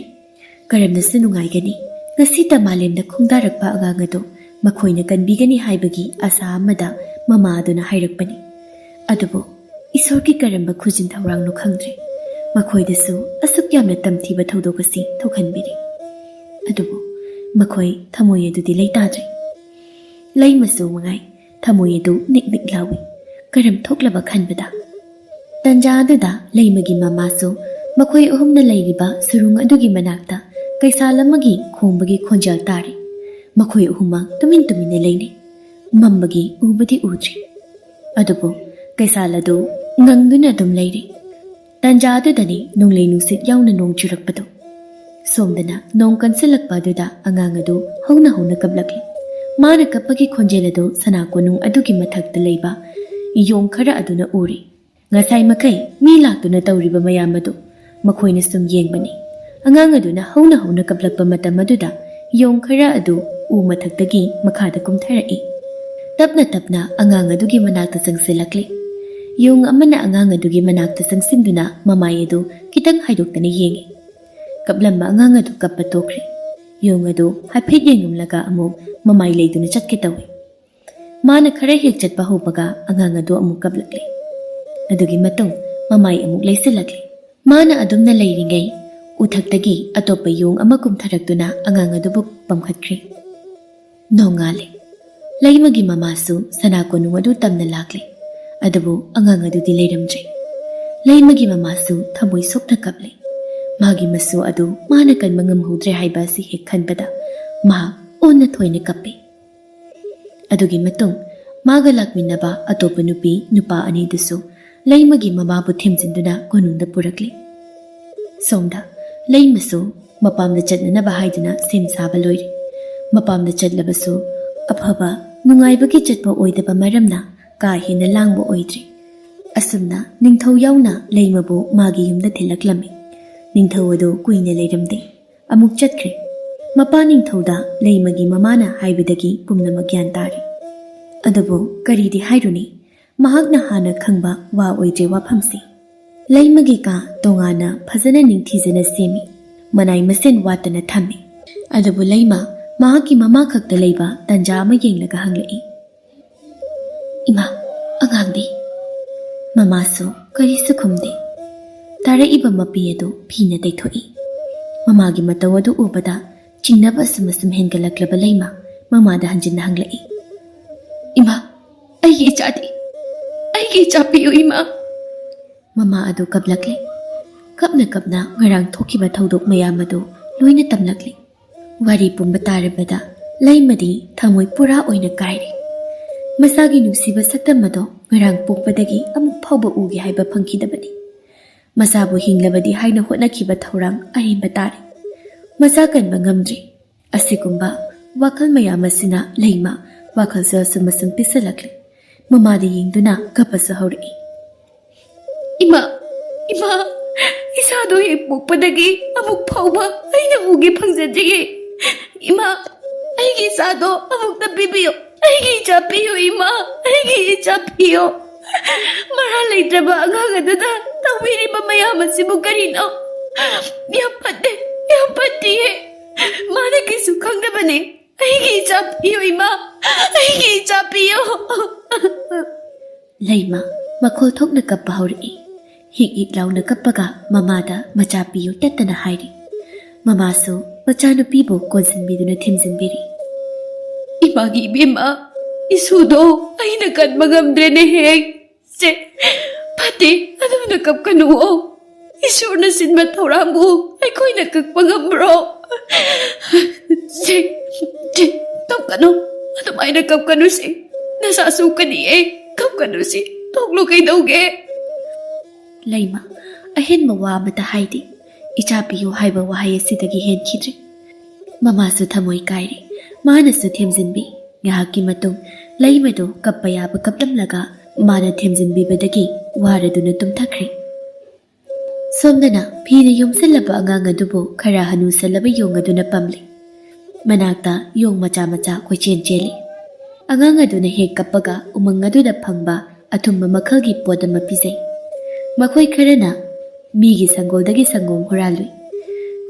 ꯀꯔꯝꯅꯁꯨ ꯅꯨꯡꯉꯥꯏꯒꯅꯤ? ꯉꯁꯤꯇ ꯃꯥꯂꯦꯝꯗ ꯈꯣꯡꯗꯥꯔꯛꯄ ꯑꯉꯥꯡ ꯑꯗꯨ ꯃꯈꯣꯏꯅ ꯀꯟꯕꯤꯒꯅꯤ ꯍꯥꯏꯕꯒꯤ ꯑꯁꯥ ꯑꯃꯗ ꯃꯃꯥ ꯑꯗꯨꯅ ꯍꯥꯏꯔꯛꯄꯅꯤ꯫ ꯑꯗꯨꯕꯨ ꯏꯁꯣꯔꯒꯤ ꯀꯔꯝꯕ ꯈꯨꯖꯤꯟ ꯊꯧꯔꯥꯡꯅꯣ ꯈꯪꯗ꯭ꯔꯦ, ꯃꯈꯣꯏꯗꯁꯨ ꯑꯁꯨꯛ ꯌꯥꯝꯅ ꯇꯝꯊꯤꯕ ꯊꯧꯗꯣꯛ ꯑꯁꯤ ꯊꯣꯛꯍꯟꯕꯤꯔꯦ꯫ ꯑꯗꯨꯕꯨ ꯃꯈꯣꯏ ꯊꯃꯣꯏ ꯑꯗꯨꯗꯤ ꯂꯩꯇꯥꯗ꯭ꯔꯦ꯫ ꯂꯩꯃꯁꯨ ꯃꯉꯥꯏ, ꯊꯃꯣꯏ ꯑꯗꯨ ꯅꯤꯛ ꯅꯤꯛ ꯂꯥꯎꯏ꯫ ꯀꯔꯝ ꯊꯣꯛꯂꯕ ꯈꯟꯕꯗ, ꯇꯟꯖꯥ ꯑꯗꯨꯗ ꯂꯩꯃꯒꯤ ꯃꯃꯥꯁꯨ ꯃꯈꯣꯏ ꯑꯍꯨꯝꯅ ꯂꯩꯔꯤꯕ ꯁꯨꯔꯨꯡ ꯑꯗꯨꯒꯤ ꯃꯅꯥꯛꯇ ꯀꯩꯁꯥꯜ ꯑꯃꯒꯤ ꯈꯣꯡꯕꯒꯤ ꯈꯣꯟꯖꯦꯜ ꯇꯥꯔꯦ꯫ ꯃꯈꯣꯏ ꯑꯍꯨꯝꯃꯛ ꯇꯨꯃꯤꯟ ꯇꯨꯃꯤꯟꯅ ꯂꯩꯅꯩ꯫ ꯃꯝꯕꯒꯤ ꯎꯕꯗꯤ ꯎꯗ꯭ꯔꯤ꯫ ꯑꯗꯨꯕꯨ ꯀꯩꯁꯥꯜ ꯑꯗꯨ ꯉꯪꯗꯨꯅ ꯑꯗꯨꯝ ꯂꯩꯔꯤ꯫ ꯇꯟꯖꯥ ꯑꯗꯨꯗꯅꯤ ꯅꯣꯡꯂꯩ ꯅꯨꯡꯁꯤꯠ ꯌꯥꯎꯅ ꯅꯣꯡ ꯆꯨꯔꯛꯄꯗꯨ꯫ ꯁꯣꯝꯗꯅ ꯅꯣꯡ ꯀꯟꯁꯤꯜꯂꯛꯄ ꯑꯗꯨꯗ ꯑꯉꯥꯡ ꯑꯗꯨ ꯍꯧꯅ ꯍꯧꯅ ꯀꯞꯂꯛꯂꯤ꯫ ꯃꯥꯅ ꯀꯞꯄꯒꯤ ꯈꯣꯟꯖꯦꯜ ꯑꯗꯨ ꯁꯅꯥ ꯀꯣꯅꯨꯡ ꯑꯗꯨꯒꯤ ꯃꯊꯛꯇ ꯂꯩꯕ ꯌꯣꯡ ꯈꯔ ꯑꯗꯨꯅ ꯎꯔꯤ꯫ ꯉꯁꯥꯏ ꯃꯈꯩ ꯃꯤ ꯂꯥꯛꯇꯨꯅ ꯇꯧꯔꯤꯕ ꯃꯌꯥꯝ ꯑꯗꯨ ꯃꯈꯣꯏꯅ ꯁꯨꯝ ꯌꯦꯡꯕꯅꯤ꯫ ꯑꯉꯥꯡ ꯑꯗꯨꯅ ꯍꯧꯅ ꯍꯧꯅ ꯀꯞꯂꯛꯄ ꯃꯇꯝ ꯑꯗꯨꯗ ꯌꯣꯡ ꯈꯔ ꯑꯗꯨ ꯎ ꯃꯊꯛꯇꯒꯤ ꯃꯈꯥꯗ ꯀꯨꯝꯊꯔꯛꯏ꯫ ꯇꯞꯅ ꯇꯞꯅ ꯑꯉꯥꯡ ꯑꯗꯨꯒꯤ ꯃꯅꯥꯛꯇ ꯆꯪꯁꯤꯜꯂꯛꯂꯤ꯫ ꯌꯣꯡ ꯑꯃꯅ ꯑꯉꯥꯡ ꯑꯗꯨꯒꯤ ꯃꯅꯥꯛꯇ ꯆꯪꯁꯤꯟꯗꯨꯅ ꯃꯃꯥꯏ ꯑꯗꯨ ꯈꯤꯇꯪ ꯍꯥꯏꯗꯣꯛꯇꯅ ꯌꯦꯡꯏ꯫ ꯀꯞꯂꯝꯕ ꯑꯉꯥꯡ ꯑꯗꯨ ꯀꯞꯄ ꯇꯣꯛꯈ꯭ꯔꯦ꯫ ꯌꯣꯡ ꯑꯗꯨ ꯍꯥꯏꯐꯦꯠ ꯌꯦꯡꯂꯝꯂꯒ ꯑꯃꯨꯛ ꯃꯃꯥꯏ ꯂꯩꯗꯨꯅ ꯆꯠꯀꯦ ꯇꯧꯏ꯫ ꯃꯥꯅ ꯈꯔ ꯍꯦꯛ ꯆꯠꯄ ꯍꯧꯕꯒ ꯑꯉꯥꯡ ꯑꯗꯨ ꯑꯃꯨꯛ ꯀꯞꯂꯛꯂꯦ꯫ ꯑꯗꯨꯒꯤ ꯃꯇꯨꯡ ꯃꯃꯥꯏ ꯑꯃꯨꯛ ꯂꯩꯁꯤꯜꯂꯛꯂꯦ꯫ ꯃꯥꯅ ꯑꯗꯨꯝꯅ ꯂꯩꯔꯤꯉꯩ ꯎꯊꯛꯇꯒꯤ ꯑꯇꯣꯞꯄ ꯌꯣꯡ ꯑꯃ ꯀꯨꯝꯊꯔꯛꯇꯨꯅ ꯑꯉꯥꯡ ꯑꯗꯨꯕꯨ ꯄꯝꯈꯠꯈ꯭ꯔꯦ꯫ ꯅꯣꯡꯉꯥꯜꯂꯦ꯫ ꯂꯩꯃꯒꯤ ꯃꯃꯥꯁꯨ ꯁꯅꯥ ꯀꯣꯅꯨꯡ ꯑꯗꯨ ꯇꯝꯅ ꯂꯥꯛꯂꯦ꯫ ꯑꯗꯨꯕꯨ ꯑꯉꯥꯡ ꯑꯗꯨꯗꯤ ꯂꯩꯔꯝꯗ꯭ꯔꯦ꯫ ꯂꯩꯃꯒꯤ ꯃꯃꯥꯁꯨ ꯊꯃꯣꯏ ꯁꯣꯛꯅ ꯀꯞꯂꯦ꯫ ꯃꯥꯒꯤ ꯃꯁꯨ ꯑꯗꯨ ꯃꯥꯅ ꯀꯟꯕ ꯉꯝꯍꯧꯗ꯭ꯔꯦ ꯍꯥꯏꯕ ꯑꯁꯤ ꯍꯦꯛ ꯈꯟꯕꯗ ꯃꯍꯥꯛ ꯑꯣꯟꯅ ꯊꯣꯏꯅ ꯀꯞꯄꯦ꯫ ꯑꯗꯨꯒꯤ ꯃꯇꯨꯡ ꯃꯥꯒ ꯂꯥꯛꯃꯤꯟꯅꯕ ꯑꯇꯣꯞꯄ ꯅꯨꯄꯤ ꯅꯨꯄꯥ ꯑꯅꯤꯗꯨꯁꯨ ꯂꯩꯃꯒꯤ ꯃꯃꯥꯕꯨ ꯊꯦꯝꯖꯤꯟꯗꯨꯅ ꯀꯣꯅꯨꯡꯗ ꯄꯨꯔꯛꯂꯦ꯫ ꯁꯣꯝꯗ ꯂꯩꯃꯁꯨ ꯃꯄꯥꯝꯗ ꯆꯠꯅꯅꯕ ꯍꯥꯏꯗꯨꯅ ꯁꯦꯝ ꯁꯥꯕ ꯂꯣꯏꯔꯦ꯫ ꯃꯄꯥꯝꯗ ꯆꯠꯂꯕꯁꯨ ꯑꯐꯕ ꯅꯨꯡꯉꯥꯏꯕꯒꯤ ꯆꯠꯄ ꯑꯣꯏꯗꯕ ꯃꯔꯝꯅ ꯀꯥ ꯍꯦꯟꯅ ꯂꯥꯡꯕ ꯑꯣꯏꯗ꯭ꯔꯤ꯫ ꯑꯁꯨꯝꯅ ꯅꯤꯡꯊꯧ ꯌꯥꯎꯅ ꯂꯩꯃꯕꯨ ꯃꯥꯒꯤ ꯌꯨꯝꯗ ꯊꯤꯜꯂꯛꯂꯝꯃꯤ꯫ ꯅꯤꯡꯊꯧ ꯑꯗꯨ ꯀꯨꯏꯅ ꯂꯩꯔꯝꯗꯦ꯫ ꯑꯃꯨꯛ ꯆꯠꯈ꯭ꯔꯦ꯫ ꯃꯄꯥ ꯅꯤꯡꯊꯧꯗ ꯂꯩꯃꯒꯤ ꯃꯃꯥꯅ ꯍꯥꯏꯕꯗꯒꯤ ꯄꯨꯝꯅꯃꯛ ꯒ꯭ꯌꯥꯟ ꯇꯥꯔꯦ꯫ ꯑꯗꯨꯕꯨ ꯀꯔꯤꯗꯤ ꯍꯥꯏꯔꯨꯅꯤ, ꯃꯍꯥꯛꯅ ꯍꯥꯟꯅ ꯈꯪꯕ ꯋꯥ ꯑꯣꯏꯗ꯭ꯔꯦ ꯋꯥꯐꯝꯁꯤ꯫ ꯂꯩꯃꯒꯤ ꯀꯥ ꯇꯣꯉꯥꯟꯅ ꯐꯖꯅ ꯅꯤꯡꯊꯤꯖꯅ ꯁꯦꯝꯃꯤ꯫ ꯃꯅꯥꯏ ꯃꯁꯤꯡ ꯋꯥꯠꯇꯅ ꯊꯝꯃꯤ꯫ ꯑꯗꯨꯕꯨ ꯂꯩꯃ ꯃꯍꯥꯛꯀꯤ ꯃꯃꯥ ꯈꯛꯇ ꯂꯩꯕ ꯇꯟꯖꯥ ꯑꯃ ꯌꯦꯡꯂꯒ ꯍꯪꯂꯛꯏ, "ꯏꯃꯥ, ꯑꯉꯥꯡꯗꯤ?" ꯃꯃꯥꯁꯨ ꯀꯔꯤꯁꯨ ꯈꯨꯝꯗꯦ꯫ ꯇꯥꯔꯛꯏꯕ ꯃꯄꯤ ꯑꯗꯨ ꯐꯤꯅ ꯇꯩꯊꯣꯛꯏ꯫ ꯃꯃꯥꯒꯤ ꯃꯇꯧ ꯑꯗꯨ ꯎꯕꯗ ꯆꯤꯡꯅꯕ ꯑꯁꯨꯝ ꯑꯁꯨꯝ ꯍꯦꯟꯒꯠꯂꯛꯂꯕ ꯂꯩꯃ ꯃꯃꯥꯗ ꯍꯟꯖꯤꯟꯅ ꯍꯪꯂꯛꯏ, "ꯏꯃꯥ, ꯑꯩꯒꯤ ꯏꯆꯥꯗꯤ? ꯑꯩꯒꯤ ꯏꯆꯥ ꯄꯤꯌꯨ, ꯏꯃꯥ!" ꯃꯃꯥ ꯑꯗꯨ ꯀꯞꯂꯛꯂꯦ꯫ ꯀꯞꯅ ꯀꯞꯅ ꯉꯔꯥꯡ ꯊꯣꯛꯈꯤꯕ ꯊꯧꯗꯣꯛ ꯃꯌꯥꯝ ꯑꯗꯨ ꯂꯣꯏꯅ ꯇꯝꯂꯛꯂꯦ꯫ ꯋꯥꯔꯤ ꯄꯨꯝꯕ ꯇꯥꯔꯕꯗ ꯂꯩꯃꯗꯤ ꯊꯃꯣꯏ ꯄꯨꯔꯥ ꯑꯣꯏꯅ ꯀꯥꯏꯔꯦ꯫ ꯃꯆꯥꯒꯤ ꯅꯨꯡꯁꯤꯕ ꯁꯛꯇꯝ ꯑꯗꯣ ꯉꯔꯥꯡ ꯄꯣꯛꯄꯗꯒꯤ ꯑꯃꯨꯛ ꯐꯥꯎꯕ ꯎꯒꯦ ꯍꯥꯏꯕ ꯐꯪꯈꯤꯗꯕꯅꯤ꯫ ꯃꯆꯥꯕꯨ ꯍꯤꯡꯂꯕꯗꯤ ꯍꯥꯏꯅ ꯍꯣꯠꯅꯈꯤꯕ ꯊꯧꯔꯥꯡ ꯑꯔꯦꯝꯕ ꯇꯥꯔꯦ꯫ ꯃꯆꯥ ꯀꯟꯕ ꯉꯝꯗ꯭ꯔꯤ꯫ ꯑꯁꯤꯒꯨꯝꯕ ꯋꯥꯈꯜ ꯃꯌꯥꯝ ꯑꯁꯤꯅ ꯂꯩꯃ ꯋꯥꯈꯜꯁꯨ ꯑꯁꯨꯝ ꯑꯁꯨꯝ ꯄꯤꯛꯁꯤꯜꯂꯛꯂꯦ꯫ ꯃꯃꯥꯗ ꯌꯦꯡꯗꯨꯅ ꯀꯞꯄꯁꯨ ꯍꯧꯔꯛꯏ꯫ "ꯏꯃꯥ, ꯏꯃꯥ, ꯏꯁꯥꯗꯣ ꯍꯦꯛ ꯄꯣꯛꯄꯗꯒꯤ ꯑꯃꯨꯛ ꯐꯥꯎꯕ ꯑꯩꯅ ꯎꯒꯦ ꯐꯪꯖꯗ꯭ꯔꯤꯌꯦ꯫ ꯏꯃꯥ, ꯑꯩꯒꯤ ꯏꯆꯥꯗꯣ ꯑꯃꯨꯛꯇ ꯄꯤꯕꯤꯌꯨ꯫ ꯑꯩꯒꯤ ꯏꯆꯥ ꯄꯤꯌꯨ, ꯏꯃꯥ, ꯑꯩꯒꯤ ꯏꯆꯥ ꯄꯤꯌꯨ꯫ ꯃꯔꯥ ꯂꯩꯇ꯭ꯔꯕ ꯑꯉꯥꯡ ꯑꯗꯨꯗ ꯇꯧꯕꯤꯔꯤꯕ ꯃꯌꯥꯝ ꯑꯁꯤꯕꯨ ꯀꯔꯤꯅꯣ? ꯌꯥꯝ ꯐꯠꯇꯦ, ꯌꯥꯝ ꯐꯠꯇꯤꯌꯦ꯫ ꯃꯥꯅ ꯀꯩꯁꯨ ꯈꯪꯗꯕꯅꯦ꯫ ꯑꯩꯒꯤ ꯏꯆꯥ ꯄꯤꯌꯨ, ꯏꯃꯥ, ꯑꯩꯒꯤ ꯏꯆꯥ ꯄꯤꯌꯨ꯫" ꯂꯩꯃ ꯃꯈꯣꯜ ꯊꯣꯛꯅ ꯀꯞꯄ ꯍꯧꯔꯛꯏ꯫ ꯍꯤꯛ ꯍꯤꯛ ꯂꯥꯎꯅ ꯀꯞꯄꯒ ꯃꯃꯥꯗ ꯃꯆꯥ ꯄꯤꯌꯨ ꯇꯠꯇꯅ ꯍꯥꯏꯔꯤ꯫ ꯃꯃꯥꯁꯨ ꯃꯆꯥꯅꯨꯄꯤꯕꯨ ꯀꯣꯟꯁꯤꯟꯕꯤꯗꯨꯅ ꯊꯦꯝꯖꯤꯟꯕꯤꯔꯤ꯫ "ꯏꯃꯥꯒꯤ ꯏꯕꯦꯝꯃ, ꯏꯁꯨꯗꯣ ꯑꯩꯅ ꯀꯟꯕ ꯉꯝꯗ꯭ꯔꯦꯅꯦ ꯍꯦꯛ꯫ ꯁꯦ, ꯐꯠꯇꯦ, ꯑꯗꯨꯝꯅ ꯀꯞꯀꯅꯨꯑꯣ꯫ ꯏꯁꯣꯔꯅ ꯁꯤꯟꯕ ꯊꯧꯔꯥꯡꯕꯨ ꯑꯩꯈꯣꯏꯅ ꯀꯛꯄ ꯉꯝꯕ꯭ꯔꯣ? ꯁꯦ, ꯁꯦ, ꯀꯞꯀꯅꯨ, ꯑꯗꯨꯃꯥꯏꯅ ꯀꯞꯀꯅꯨ ꯁꯦ꯫ ꯅꯁꯥ ꯁꯣꯛꯀꯅꯤꯌꯦ, ꯀꯞꯀꯅꯨ ꯁꯦ, ꯇꯣꯛꯂꯣ ꯀꯩꯗꯧꯒꯦ?" ꯂꯩꯃ ꯑꯍꯦꯟꯕ ꯋꯥ ꯑꯃꯠꯇ ꯍꯥꯏꯗꯦ꯫ "ꯏꯆꯥ ꯄꯤꯌꯨ" ꯍꯥꯏꯕ ꯋꯥꯍꯩ ꯑꯁꯤꯗꯒꯤ ꯍꯦꯟꯈꯤꯗ꯭ꯔꯦ꯫ ꯃꯃꯥꯁꯨ ꯊꯃꯣꯏ ꯀꯥꯏꯔꯦ꯫ ꯃꯥꯅꯁꯨ ꯊꯦꯝꯖꯤꯟꯕꯤ꯫ ꯉꯥꯏꯍꯥꯛꯀꯤ ꯃꯇꯨꯡ ꯂꯩꯃꯗꯨ ꯀꯞꯄ ꯌꯥꯕ ꯀꯞꯂꯝꯂꯒ ꯃꯥꯅ ꯊꯦꯝꯖꯤꯟꯕꯤꯕꯗꯒꯤ ꯋꯥꯔꯗꯨꯅ ꯇꯨꯝꯊꯈ꯭ꯔꯦ꯫ ꯁꯣꯝꯗꯅ ꯐꯤꯅ ꯌꯣꯝꯁꯤꯜꯂꯕ ꯑꯉꯥꯡ ꯑꯗꯨꯕꯨ ꯈꯔ ꯍꯅꯨꯁꯜꯂꯕ ꯌꯣꯡ ꯑꯗꯨꯅ ꯄꯝꯂꯤ꯫ ꯃꯅꯥꯛꯇ ꯌꯣꯡ ꯃꯆꯥ ꯃꯆꯥ ꯀꯣꯏꯆꯦꯟ ꯆꯦꯜꯂꯤ꯫ ꯑꯉꯥꯡ ꯑꯗꯨꯅ ꯍꯦꯛ ꯀꯞꯄꯒ ꯎꯃꯪ ꯑꯗꯨꯗ ꯐꯪꯕ ꯑꯊꯨꯝꯕ ꯃꯈꯜꯒꯤ ꯄꯣꯠ ꯑꯃ ꯄꯤꯖꯩ꯫ ꯃꯈꯣꯏ ꯈꯔꯅ ꯃꯤꯒꯤ ꯁꯪꯒꯣꯜꯗꯒꯤ ꯁꯪꯒꯣꯝ ꯍꯨꯔꯥꯜꯂꯨꯏ꯫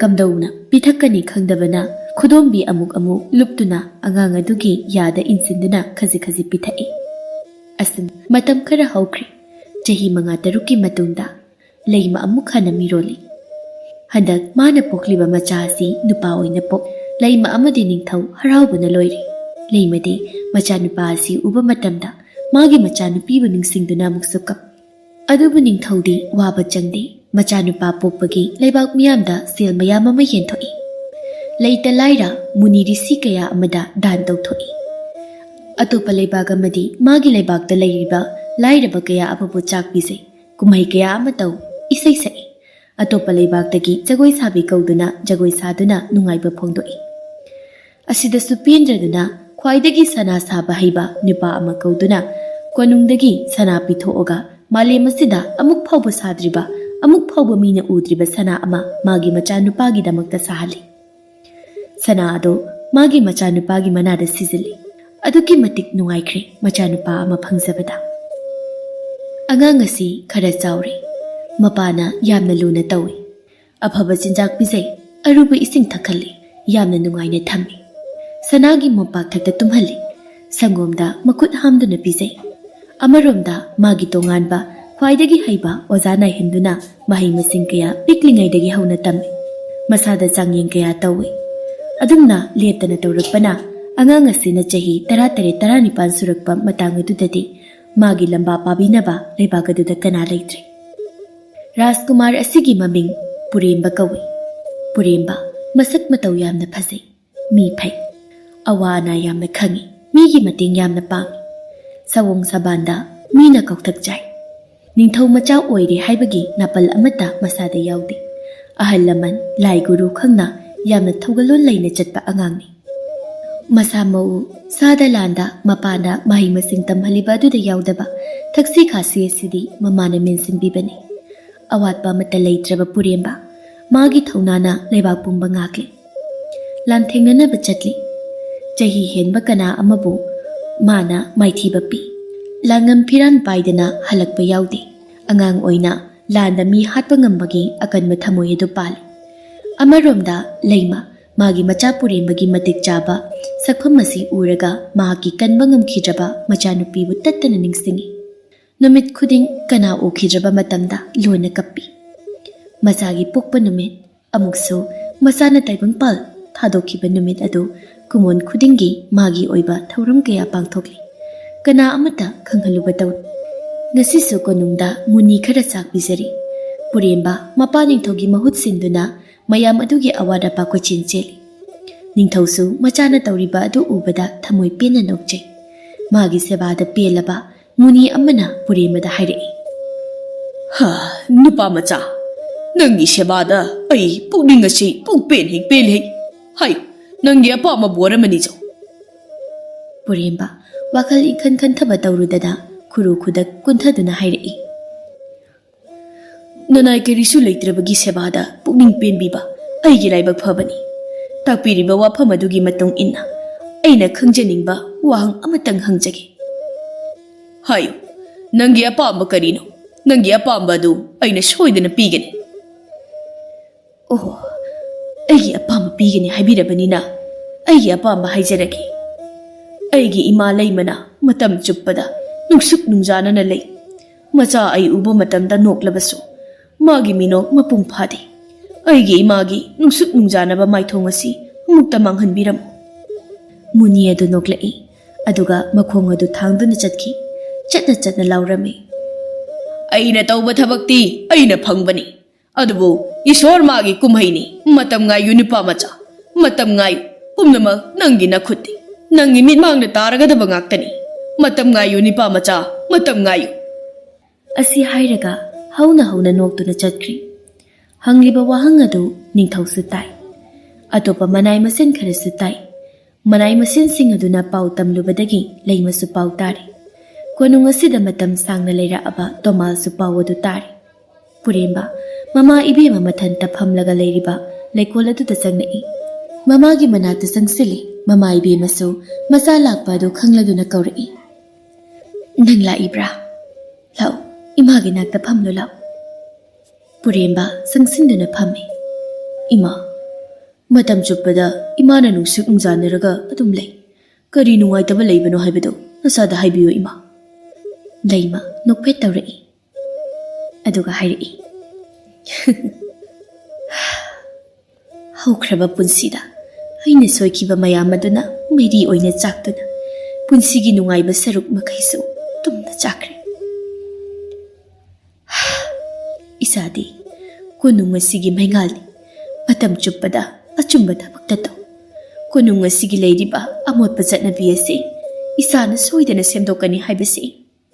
ꯀꯝꯗꯧꯅ ꯄꯤꯊꯛꯀꯅꯤ ꯈꯪꯗꯕꯅ ꯈꯨꯗꯣꯝꯕꯤ ꯑꯃꯨꯛ ꯑꯃꯨꯛ ꯂꯨꯞꯇꯨꯅ ꯑꯉꯥꯡ ꯑꯗꯨꯒꯤ ꯌꯥꯗ ꯏꯟꯁꯤꯟꯗꯨꯅ ꯈꯖꯤꯛ ꯈꯖꯤꯛ ꯄꯤꯊꯛꯏ꯫ ꯑꯁꯨꯝ ꯃꯇꯝ ꯈꯔ ꯍꯧꯈ꯭ꯔꯦ꯫ ꯆꯍꯤ ꯃꯉꯥ ꯇꯔꯨꯛꯀꯤ ꯃꯇꯨꯡꯗ ꯂꯩꯃ ꯑꯃꯨꯛ ꯍꯟꯅ ꯃꯤꯔꯣꯜꯂꯤ꯫ ꯍꯟꯗꯛ ꯃꯥꯅ ꯄꯣꯛꯂꯤꯕ ꯃꯆꯥ ꯑꯁꯤ ꯅꯨꯄꯥ ꯑꯣꯏꯅ ꯄꯣꯛ꯫ ꯂꯩꯃ ꯑꯃꯗꯤ ꯅꯤꯡꯊꯧ ꯍꯔꯥꯎꯕꯅ ꯂꯣꯏꯔꯦ꯫ ꯂꯩꯃꯗꯤ ꯃꯆꯥꯅꯨꯄꯥ ꯑꯁꯤ ꯎꯕ ꯃꯇꯝꯗ ꯃꯥꯒꯤ ꯃꯆꯥꯅꯨꯄꯤꯕꯨ ꯅꯤꯡꯁꯤꯡꯗꯨꯅ ꯑꯃꯨꯛꯁꯨ ꯀꯞ꯫ ꯑꯗꯨꯕꯨ ꯅꯤꯡꯊꯧꯗꯤ ꯋꯥꯕ ꯆꯪꯗꯦ꯫ ꯃꯆꯥꯅꯨꯄꯥ ꯄꯣꯛꯄꯒꯤ ꯂꯩꯕꯥꯛ ꯃꯤꯌꯥꯝꯗ ꯁꯦꯜ ꯃꯌꯥꯝ ꯑꯃ ꯌꯦꯟꯊꯣꯛꯏ꯫ ꯂꯩꯇ ꯂꯥꯏꯔ ꯃꯨꯅꯤ ꯔꯤꯁꯤ ꯀꯌꯥ ꯑꯃꯗ ꯗꯥꯟ ꯇꯧꯊꯣꯛꯏ꯫ ꯑꯇꯣꯞꯄ ꯂꯩꯕꯥꯛ ꯑꯃꯗꯤ ꯃꯥꯒꯤ ꯂꯩꯕꯥꯛꯇ ꯂꯩꯔꯤꯕ ꯂꯥꯏꯔꯕ ꯀꯌꯥ ꯑꯃꯕꯨ ꯆꯥꯛ ꯄꯤꯖꯩ꯫ ꯀꯨꯝꯍꯩ ꯀꯌꯥ ꯑꯃ ꯇꯧ, ꯏꯁꯩ ꯁꯛꯏ꯫ ꯑꯇꯣꯞꯄ ꯂꯩꯕꯥꯛꯇꯒꯤ ꯖꯒꯣꯏ ꯁꯥꯕꯤ ꯀꯧꯗꯨꯅ ꯖꯒꯣꯏ ꯁꯥꯗꯨꯅ ꯅꯨꯡꯉꯥꯏꯕ ꯐꯣꯡꯗꯣꯛꯏ꯫ ꯑꯁꯤꯗꯁꯨ ꯄꯦꯟꯗ꯭ꯔꯗꯨꯅ ꯈ꯭ꯋꯥꯏꯗꯒꯤ ꯁꯅꯥ ꯁꯥꯕ ꯍꯩꯕ ꯅꯨꯄꯥ ꯑꯃ ꯀꯧꯗꯨꯅ ꯀꯣꯅꯨꯡꯗꯒꯤ ꯁꯅꯥ ꯄꯤꯊꯣꯛꯑꯒ ꯃꯥꯂꯦꯝ ꯑꯁꯤꯗ ꯑꯃꯨꯛ ꯐꯥꯎꯕ ꯁꯥꯗ꯭ꯔꯤꯕ, ꯑꯃꯨꯛ ꯐꯥꯎꯕ ꯃꯤꯅ ꯎꯗ꯭ꯔꯤꯕ ꯁꯅꯥ ꯑꯃ ꯃꯥꯒꯤ ꯃꯆꯥꯅꯨꯄꯥꯒꯤꯗꯃꯛꯇ ꯁꯥꯍꯜꯂꯤ꯫ ꯁꯅꯥ ꯑꯗꯣ ꯃꯥꯒꯤ ꯃꯆꯥꯅꯨꯄꯥꯒꯤ ꯃꯅꯥꯗ ꯁꯤꯖꯤꯜꯂꯤ꯫ ꯑꯗꯨꯛꯀꯤ ꯃꯇꯤꯛ ꯅꯨꯡꯉꯥꯏꯈ꯭ꯔꯦ ꯃꯆꯥꯅꯨꯄꯥ ꯑꯃ ꯐꯪꯖꯕꯗ꯫ ꯑꯉꯥꯡ ꯑꯁꯤ ꯈꯔ ꯆꯥꯎꯔꯦ꯫ ꯃꯄꯥꯅ ꯌꯥꯝꯅ ꯂꯨꯅ ꯇꯧꯏ꯫ ꯑꯐꯕ ꯆꯤꯟꯖꯥꯛ ꯄꯤꯖꯩ, ꯑꯔꯨꯕ ꯏꯁꯤꯡ ꯊꯛꯍꯜꯂꯤ, ꯌꯥꯝꯅ ꯅꯨꯡꯉꯥꯏꯅ ꯊꯝꯃꯤ꯫ ꯁꯅꯥꯒꯤ ꯃꯣꯝꯄꯥꯛꯊꯛꯇ ꯇꯨꯝꯍꯜꯂꯤ, ꯁꯪꯒꯣꯝꯗ ꯃꯈꯨꯠ ꯍꯥꯝꯗꯨꯅ ꯄꯤꯖꯩ꯫ ꯑꯃꯔꯣꯝꯗ ꯃꯥꯒꯤ ꯇꯣꯉꯥꯟꯕ, ꯈ꯭ꯋꯥꯏꯗꯒꯤ ꯍꯩꯕ ꯑꯣꯖꯥ ꯅꯥꯏꯍꯟꯗꯨꯅ ꯃꯍꯩ ꯃꯁꯤꯡ ꯀꯌꯥ ꯄꯤꯛꯂꯤꯉꯩꯗꯒꯤ ꯍꯧꯅ ꯇꯝꯃꯤ꯫ ꯃꯁꯥꯗ ꯆꯥꯡꯌꯦꯡ ꯀꯌꯥ ꯇꯧꯏ꯫ ꯑꯗꯨꯝꯅ ꯂꯦꯞꯇꯅ ꯇꯧꯔꯛꯄꯅ ꯑꯉꯥꯡ ꯑꯁꯤꯅ ꯆꯍꯤ ꯇꯔꯥꯇꯔꯦꯠ ꯇꯔꯥꯅꯤꯄꯥꯟ ꯁꯨꯔꯛꯄ ꯃꯇꯥꯡ ꯑꯗꯨꯗꯗꯤ ꯃꯥꯒꯤ ꯂꯝꯕꯥ ꯄꯥꯕꯤꯅꯕ ꯂꯩꯕꯥꯛ ꯑꯗꯨꯗ ꯀꯅꯥ ꯂꯩꯇ꯭ꯔꯦ꯫ ꯔꯥꯖꯀꯨꯃꯥꯔ ꯑꯁꯤꯒꯤ ꯃꯃꯤꯡ ꯄꯨꯔꯦꯝꯕ ꯀꯧꯏ꯫ ꯄꯨꯔꯦꯝꯕ ꯃꯁꯛ ꯃꯇꯧ ꯌꯥꯝꯅ ꯐꯖꯩ, ꯃꯤ ꯐꯩ, ꯑꯋꯥ ꯑꯅꯥ ꯌꯥꯝꯅ ꯈꯪꯏ, ꯃꯤꯒꯤ ꯃꯇꯦꯡ ꯌꯥꯝꯅ ꯄꯥꯡꯏ꯫ ꯁꯑꯣꯡ ꯁꯥꯕꯥꯟꯗ ꯃꯤꯅ ꯀꯧꯊꯛ ꯆꯥꯏ꯫ ꯅꯤꯡꯊꯧ ꯃꯆꯥ ꯑꯣꯏꯔꯦ ꯍꯥꯏꯕꯒꯤ ꯅꯥꯄꯜ ꯑꯃꯠꯇ ꯃꯁꯥꯗ ꯌꯥꯎꯗꯦ꯫ ꯑꯍꯜ ꯂꯃꯟ, ꯂꯥꯏ ꯒꯨꯔꯨ ꯈꯪꯅ ꯌꯥꯝꯅ ꯊꯧꯒꯜꯂꯣꯟ ꯂꯩꯅ ꯆꯠꯄ ꯑꯉꯥꯡꯅꯤ꯫ ꯃꯁꯥ ꯃꯎ, ꯁꯥꯗ ꯂꯥꯟꯗ ꯃꯄꯥꯅ ꯃꯍꯩ ꯃꯁꯤꯡ ꯇꯝꯍꯜꯂꯤꯕ ꯑꯗꯨꯗ ꯌꯥꯎꯗꯕ ꯊꯛꯁꯤ ꯈꯥꯁꯤ ꯑꯁꯤꯗꯤ ꯃꯃꯥꯅ ꯃꯦꯟꯁꯤꯟꯕꯤꯕꯅꯤ꯫ ꯑꯋꯥꯠꯄ ꯑꯃꯠꯇ ꯂꯩꯇ꯭ꯔꯕ ꯄꯨꯔꯦꯝꯕ, ꯃꯥꯒꯤ ꯊꯧꯅꯥꯅ ꯂꯩꯕꯥꯛ ꯄꯨꯝꯕ ꯉꯥꯛꯂꯤ꯫ ꯂꯥꯟꯊꯦꯡꯅꯅꯕ ꯆꯠꯂꯤ꯫ ꯆꯍꯤ ꯍꯦꯟꯕ ꯀꯅꯥ ꯑꯃꯕꯨ ꯃꯥꯅ ꯃꯥꯏꯊꯤꯕ ꯄꯤ꯫ ꯂꯥꯡꯉꯝ ꯐꯤꯔꯥꯟ ꯄꯥꯏꯗꯅ ꯍꯜꯂꯛꯄ ꯌꯥꯎꯗꯦ꯫ ꯑꯉꯥꯡ ꯑꯣꯏꯅ ꯂꯥꯟꯗ ꯃꯤ ꯍꯥꯠꯄ ꯉꯝꯕꯒꯤ ꯑꯀꯟꯕ ꯊꯃꯣꯏ ꯑꯗꯨ ꯄꯥꯜꯂꯤ꯫ ꯑꯃꯔꯣꯝꯗ ꯂꯩꯃ, ꯃꯥꯒꯤ ꯃꯆꯥ ꯄꯨꯔꯦꯝꯕꯒꯤ ꯃꯇꯤꯛ ꯆꯥꯕ ꯁꯛꯐꯝ ꯑꯁꯤ ꯎꯔꯒ ꯃꯍꯥꯛꯀꯤ ꯀꯟꯕ ꯉꯝꯈꯤꯗ꯭ꯔꯕ ꯃꯆꯥꯅꯨꯄꯤꯕꯨ ꯇꯠꯇꯅ ꯅꯤꯡꯁꯤꯡꯏ꯫ ꯅꯨꯃꯤꯠ ꯈꯨꯗꯤꯡ ꯀꯅꯥ ꯎꯈꯤꯗ꯭ꯔꯕ ꯃꯇꯝꯗ ꯂꯣꯟꯅ ꯀꯞꯄꯤ꯫ ꯃꯆꯥꯒꯤ ꯄꯣꯛꯄ ꯅꯨꯃꯤꯠ, ꯑꯃꯨꯛꯁꯨ ꯃꯆꯥꯅ ꯇꯥꯏꯕꯪꯄꯥꯜ ꯊꯥꯗꯣꯛꯈꯤꯕ ꯅꯨꯃꯤꯠ ꯑꯗꯨ ꯀꯨꯝꯑꯣꯟ ꯈꯨꯗꯤꯡꯒꯤ ꯃꯥꯒꯤ ꯑꯣꯏꯕ ꯊꯧꯔꯝ ꯀꯌꯥ ꯄꯥꯡꯊꯣꯛꯂꯤ꯫ ꯀꯅꯥ ꯑꯃꯠꯇ ꯈꯪꯍꯜꯂꯨꯕ ꯇꯧ꯫ ꯉꯁꯤꯁꯨ ꯀꯣꯅꯨꯡꯗ ꯃꯨꯅꯤ ꯈꯔ ꯆꯥꯛ ꯄꯤꯖꯔꯤ꯫ ꯄꯨꯔꯦꯝꯕ ꯃꯄꯥ ꯅꯤꯡꯊꯧꯒꯤ ꯃꯍꯨꯠ ꯁꯤꯟꯗꯨꯅ ꯃꯌꯥꯝ ꯑꯗꯨꯒꯤ ꯑꯋꯥꯠ ꯑꯄꯥ ꯀꯣꯏꯆꯦꯟ ꯆꯦꯜꯂꯤ꯫ ꯅꯤꯡꯊꯧꯁꯨ ꯃꯆꯥꯅ ꯇꯧꯔꯤꯕ ꯑꯗꯨ ꯎꯕꯗ ꯊꯃꯣꯏ ꯄꯦꯟꯅ ꯅꯣꯛꯆꯩ꯫ ꯃꯥꯒꯤ ꯁꯦꯕꯥꯗ ꯄꯦꯜꯂꯕ ꯃꯨꯅꯤ ꯑꯃꯅ ꯄꯨꯔꯦꯝꯕꯗ ꯍꯥꯏꯔꯛꯏ, "ꯍꯥ, ꯅꯨꯄꯥ ꯃꯆꯥ, ꯅꯪꯒꯤ ꯁꯦꯕꯥꯗ ꯑꯩ ꯄꯨꯛꯅꯤꯡ ꯑꯁꯤ ꯄꯨꯛ ꯄꯦꯟ ꯍꯦꯛ ꯄꯦꯜꯂꯦ꯫ ꯍꯥꯏꯌꯨ, ꯅꯪꯒꯤ ꯑꯄꯥꯝꯕ ꯕꯣꯔ ꯑꯃꯅꯤ ꯆꯧ꯫" ꯄꯨꯔꯦꯝꯕ ꯋꯥꯈꯜ ꯏꯈꯟ ꯈꯟꯊꯕ ꯇꯧꯔꯨꯗꯅ ꯈꯨꯔꯨ ꯈꯨꯗꯛ ꯀꯨꯟꯊꯗꯨꯅ ꯍꯥꯏꯔꯛꯏ, "ꯅꯅꯥꯏ ꯀꯔꯤꯁꯨ ꯂꯩꯇ꯭ꯔꯕꯒꯤ ꯁꯦꯕꯥꯗ ꯄꯨꯛꯅꯤꯡ ꯄꯦꯟꯕꯤꯕ ꯑꯩꯒꯤ ꯂꯥꯏꯕꯛ ꯐꯕꯅꯤ꯫ ꯇꯥꯛꯄꯤꯔꯤꯕ ꯋꯥꯐꯝ ꯑꯗꯨꯒꯤ ꯃꯇꯨꯡ ꯏꯟꯅ ꯑꯩꯅ ꯈꯪꯖꯅꯤꯡꯕ ꯋꯥꯍꯪ ꯑꯃꯇꯪ ꯍꯪꯖꯒꯦ꯫" "ꯍꯥꯏꯌꯨ, ꯅꯪꯒꯤ ꯑꯄꯥꯝꯕ ꯀꯔꯤꯅꯣ? ꯅꯪꯒꯤ ꯑꯄꯥꯝꯕ ꯑꯗꯨ ꯑꯩꯅ ꯁꯣꯏꯗꯅ ꯄꯤꯒꯅꯤ꯫" "ꯑꯣꯍꯣ, ꯑꯩꯒꯤ ꯑꯄꯥꯝꯕ ꯄꯤꯒꯅꯤ ꯍꯥꯏꯕꯤꯔꯕꯅꯤꯅ ꯑꯩꯒꯤ ꯑꯄꯥꯝꯕ ꯍꯥꯏꯖꯔꯒꯦ꯫ ꯑꯩꯒꯤ ꯏꯃꯥ ꯂꯩꯃꯅ ꯃꯇꯝ ꯆꯨꯞꯄꯗ ꯅꯨꯡꯁꯨꯛ ꯅꯨꯡꯖꯥꯅꯅ ꯂꯩ꯫ ꯃꯆꯥ ꯑꯩ ꯎꯕ ꯃꯇꯝꯗ ꯅꯣꯛꯂꯕꯁꯨ ꯃꯥꯒꯤ ꯃꯤꯅꯣꯛ ꯃꯄꯨꯡ ꯐꯥꯗꯦ꯫ ꯑꯩꯒꯤ ꯏꯃꯥꯒꯤ ꯅꯨꯡꯁꯨꯛ ꯅꯨꯡꯖꯥꯅꯕ ꯃꯥꯏꯊꯣꯡ ꯑꯁꯤ ꯑꯃꯨꯛꯇ ꯃꯥꯡꯍꯟꯕꯤꯔꯝꯃꯨ꯫" ꯃꯨꯅꯤ ꯑꯗꯨ ꯅꯣꯛꯂꯛꯏ, ꯑꯗꯨꯒ ꯃꯈꯣꯡ ꯑꯗꯨ ꯊꯥꯡꯗꯨꯅ ꯆꯠꯈꯤ꯫ ꯆꯠꯅ ꯆꯠꯅ ꯂꯥꯎꯔꯝꯃꯤ, "ꯑꯩꯅ ꯇꯧꯕ ꯊꯕꯛꯇꯤ ꯑꯩꯅ ꯐꯪꯕꯅꯤ꯫ ꯑꯗꯨꯕꯨ ꯏꯁꯣꯔ ꯃꯥꯒꯤ ꯀꯨꯝꯍꯩꯅꯤ꯫ ꯃꯇꯝ ꯉꯥꯏꯌꯨ ꯅꯨꯄꯥ ꯃꯆꯥ, ꯃꯇꯝ ꯉꯥꯏꯌꯨ꯫ ꯄꯨꯝꯅꯃꯛ ꯅꯪꯒꯤ ꯅꯈꯨꯠꯇꯤ꯫ ꯅꯪꯒꯤ ꯃꯤꯠꯃꯥꯡꯗ ꯇꯥꯔꯒꯗꯕ ꯉꯥꯛꯇꯅꯤ꯫ ꯃꯇꯝ ꯉꯥꯏꯌꯨ ꯅꯨꯄꯥ ꯃꯆꯥ, ꯃꯇꯝ ꯉꯥꯏꯌꯨ꯫" ꯑꯁꯤ ꯍꯥꯏꯔꯒ ꯍꯧꯅ ꯍꯧꯅ ꯅꯣꯛꯇꯨꯅ ꯆꯠꯈ꯭ꯔꯤ꯫ ꯍꯪꯂꯤꯕ ꯋꯥꯍꯪ ꯑꯗꯨ ꯅꯤꯡꯊꯧꯁꯨ ꯇꯥꯏ꯫ ꯑꯇꯣꯞꯄ ꯃꯅꯥꯏ ꯃꯁꯦꯟ ꯈꯔꯁꯨ ꯇꯥꯏ꯫ ꯃꯅꯥꯏ ꯃꯁꯦꯟꯁꯤꯡ ꯑꯗꯨꯅ ꯄꯥꯎ ꯇꯝꯂꯨꯕꯗꯒꯤ ꯂꯩꯃꯁꯨ ꯄꯥꯎ ꯇꯥꯔꯦ꯫ ꯀꯣꯅꯨꯡ ꯑꯁꯤꯗ ꯃꯇꯝ ꯁꯥꯡꯅ ꯂꯩꯔꯛꯑꯕ ꯇꯣꯃꯥꯜꯁꯨ ꯄꯥꯎ ꯑꯗꯨ ꯇꯥꯔꯦ꯫ ꯄꯨꯔꯦꯝꯕ ꯃꯃꯥ ꯏꯕꯦꯝꯃ ꯃꯊꯟꯇ ꯐꯝꯂꯒ ꯂꯩꯔꯤꯕ ꯂꯩꯀꯣꯜ ꯑꯗꯨꯗ ꯆꯪꯂꯛꯏ꯫ ꯃꯃꯥꯒꯤ ꯃꯅꯥꯛꯇ ꯆꯪꯁꯤꯜꯂꯤ꯫ ꯃꯃꯥ ꯏꯕꯦꯝꯃꯁꯨ ꯃꯆꯥ ꯂꯥꯛꯄ ꯑꯗꯨ ꯈꯪꯂꯗꯨꯅ ꯀꯧꯔꯛꯏ, "ꯅꯪ ꯂꯥꯛꯏꯕ꯭ꯔꯥ? ꯂꯥꯛꯎ, ꯏꯃꯥꯒꯤ ꯅꯥꯛꯇ ꯐꯝꯂꯨ ꯂꯥꯛꯎ꯫" ꯄꯨꯔꯦꯝꯕ ꯆꯪꯁꯤꯟꯗꯨꯅ ꯐꯝꯃꯤ꯫ "ꯏꯃꯥ, ꯃꯇꯝ ꯆꯨꯞꯄꯗ ꯏꯃꯥꯅ ꯅꯨꯡꯁꯨꯛ ꯅꯨꯡꯖꯥꯅꯔꯒ ꯑꯗꯨꯝ ꯂꯩ꯫ ꯀꯔꯤ ꯅꯨꯡꯉꯥꯏꯇꯕ ꯂꯩꯕꯅꯣ ꯍꯥꯏꯕꯗꯨ ꯅꯆꯥꯗ ꯍꯥꯏꯕꯤꯌꯨ ꯏꯃꯥ꯫" ꯂꯩꯃ ꯅꯣꯛꯐꯦꯠ ꯇꯧꯔꯛꯏ꯫ ꯑꯗꯨꯒ ꯍꯥꯏꯔꯛꯏ, "ꯍꯧꯈ꯭ꯔꯕ ꯄꯨꯟꯁꯤꯗ ꯑꯩꯅ ꯁꯣꯏꯈꯤꯕ ꯃꯌꯥꯝ ꯑꯗꯨꯅ ꯃꯩꯔꯤ ꯑꯣꯏꯅ ꯆꯥꯛꯇꯨꯅ ꯄꯨꯟꯁꯤꯒꯤ ꯅꯨꯡꯉꯥꯏꯕ ꯁꯔꯨꯛ ꯃꯈꯩꯁꯨ ꯇꯨꯝꯅ ꯆꯥꯈ꯭ꯔꯦ꯫ ꯏꯆꯥꯗꯤ ꯀꯣꯅꯨꯡ ꯑꯁꯤꯒꯤ ꯃꯩꯉꯥꯜꯅꯤ꯫ ꯃꯇꯝ ꯆꯨꯞꯄꯗ ꯑꯆꯨꯝꯕ ꯊꯕꯛꯇ ꯇꯧ꯫ ꯀꯣꯅꯨꯡ ꯑꯁꯤꯒꯤ ꯂꯩꯔꯤꯕ ꯑꯃꯣꯠꯄ ꯆꯠꯅꯕꯤ ꯑꯁꯤ ꯏꯆꯥꯅ ꯁꯣꯏꯗꯅ ꯁꯦꯝꯗꯣꯛꯀꯅꯤ ꯍꯥꯏꯕꯁꯤ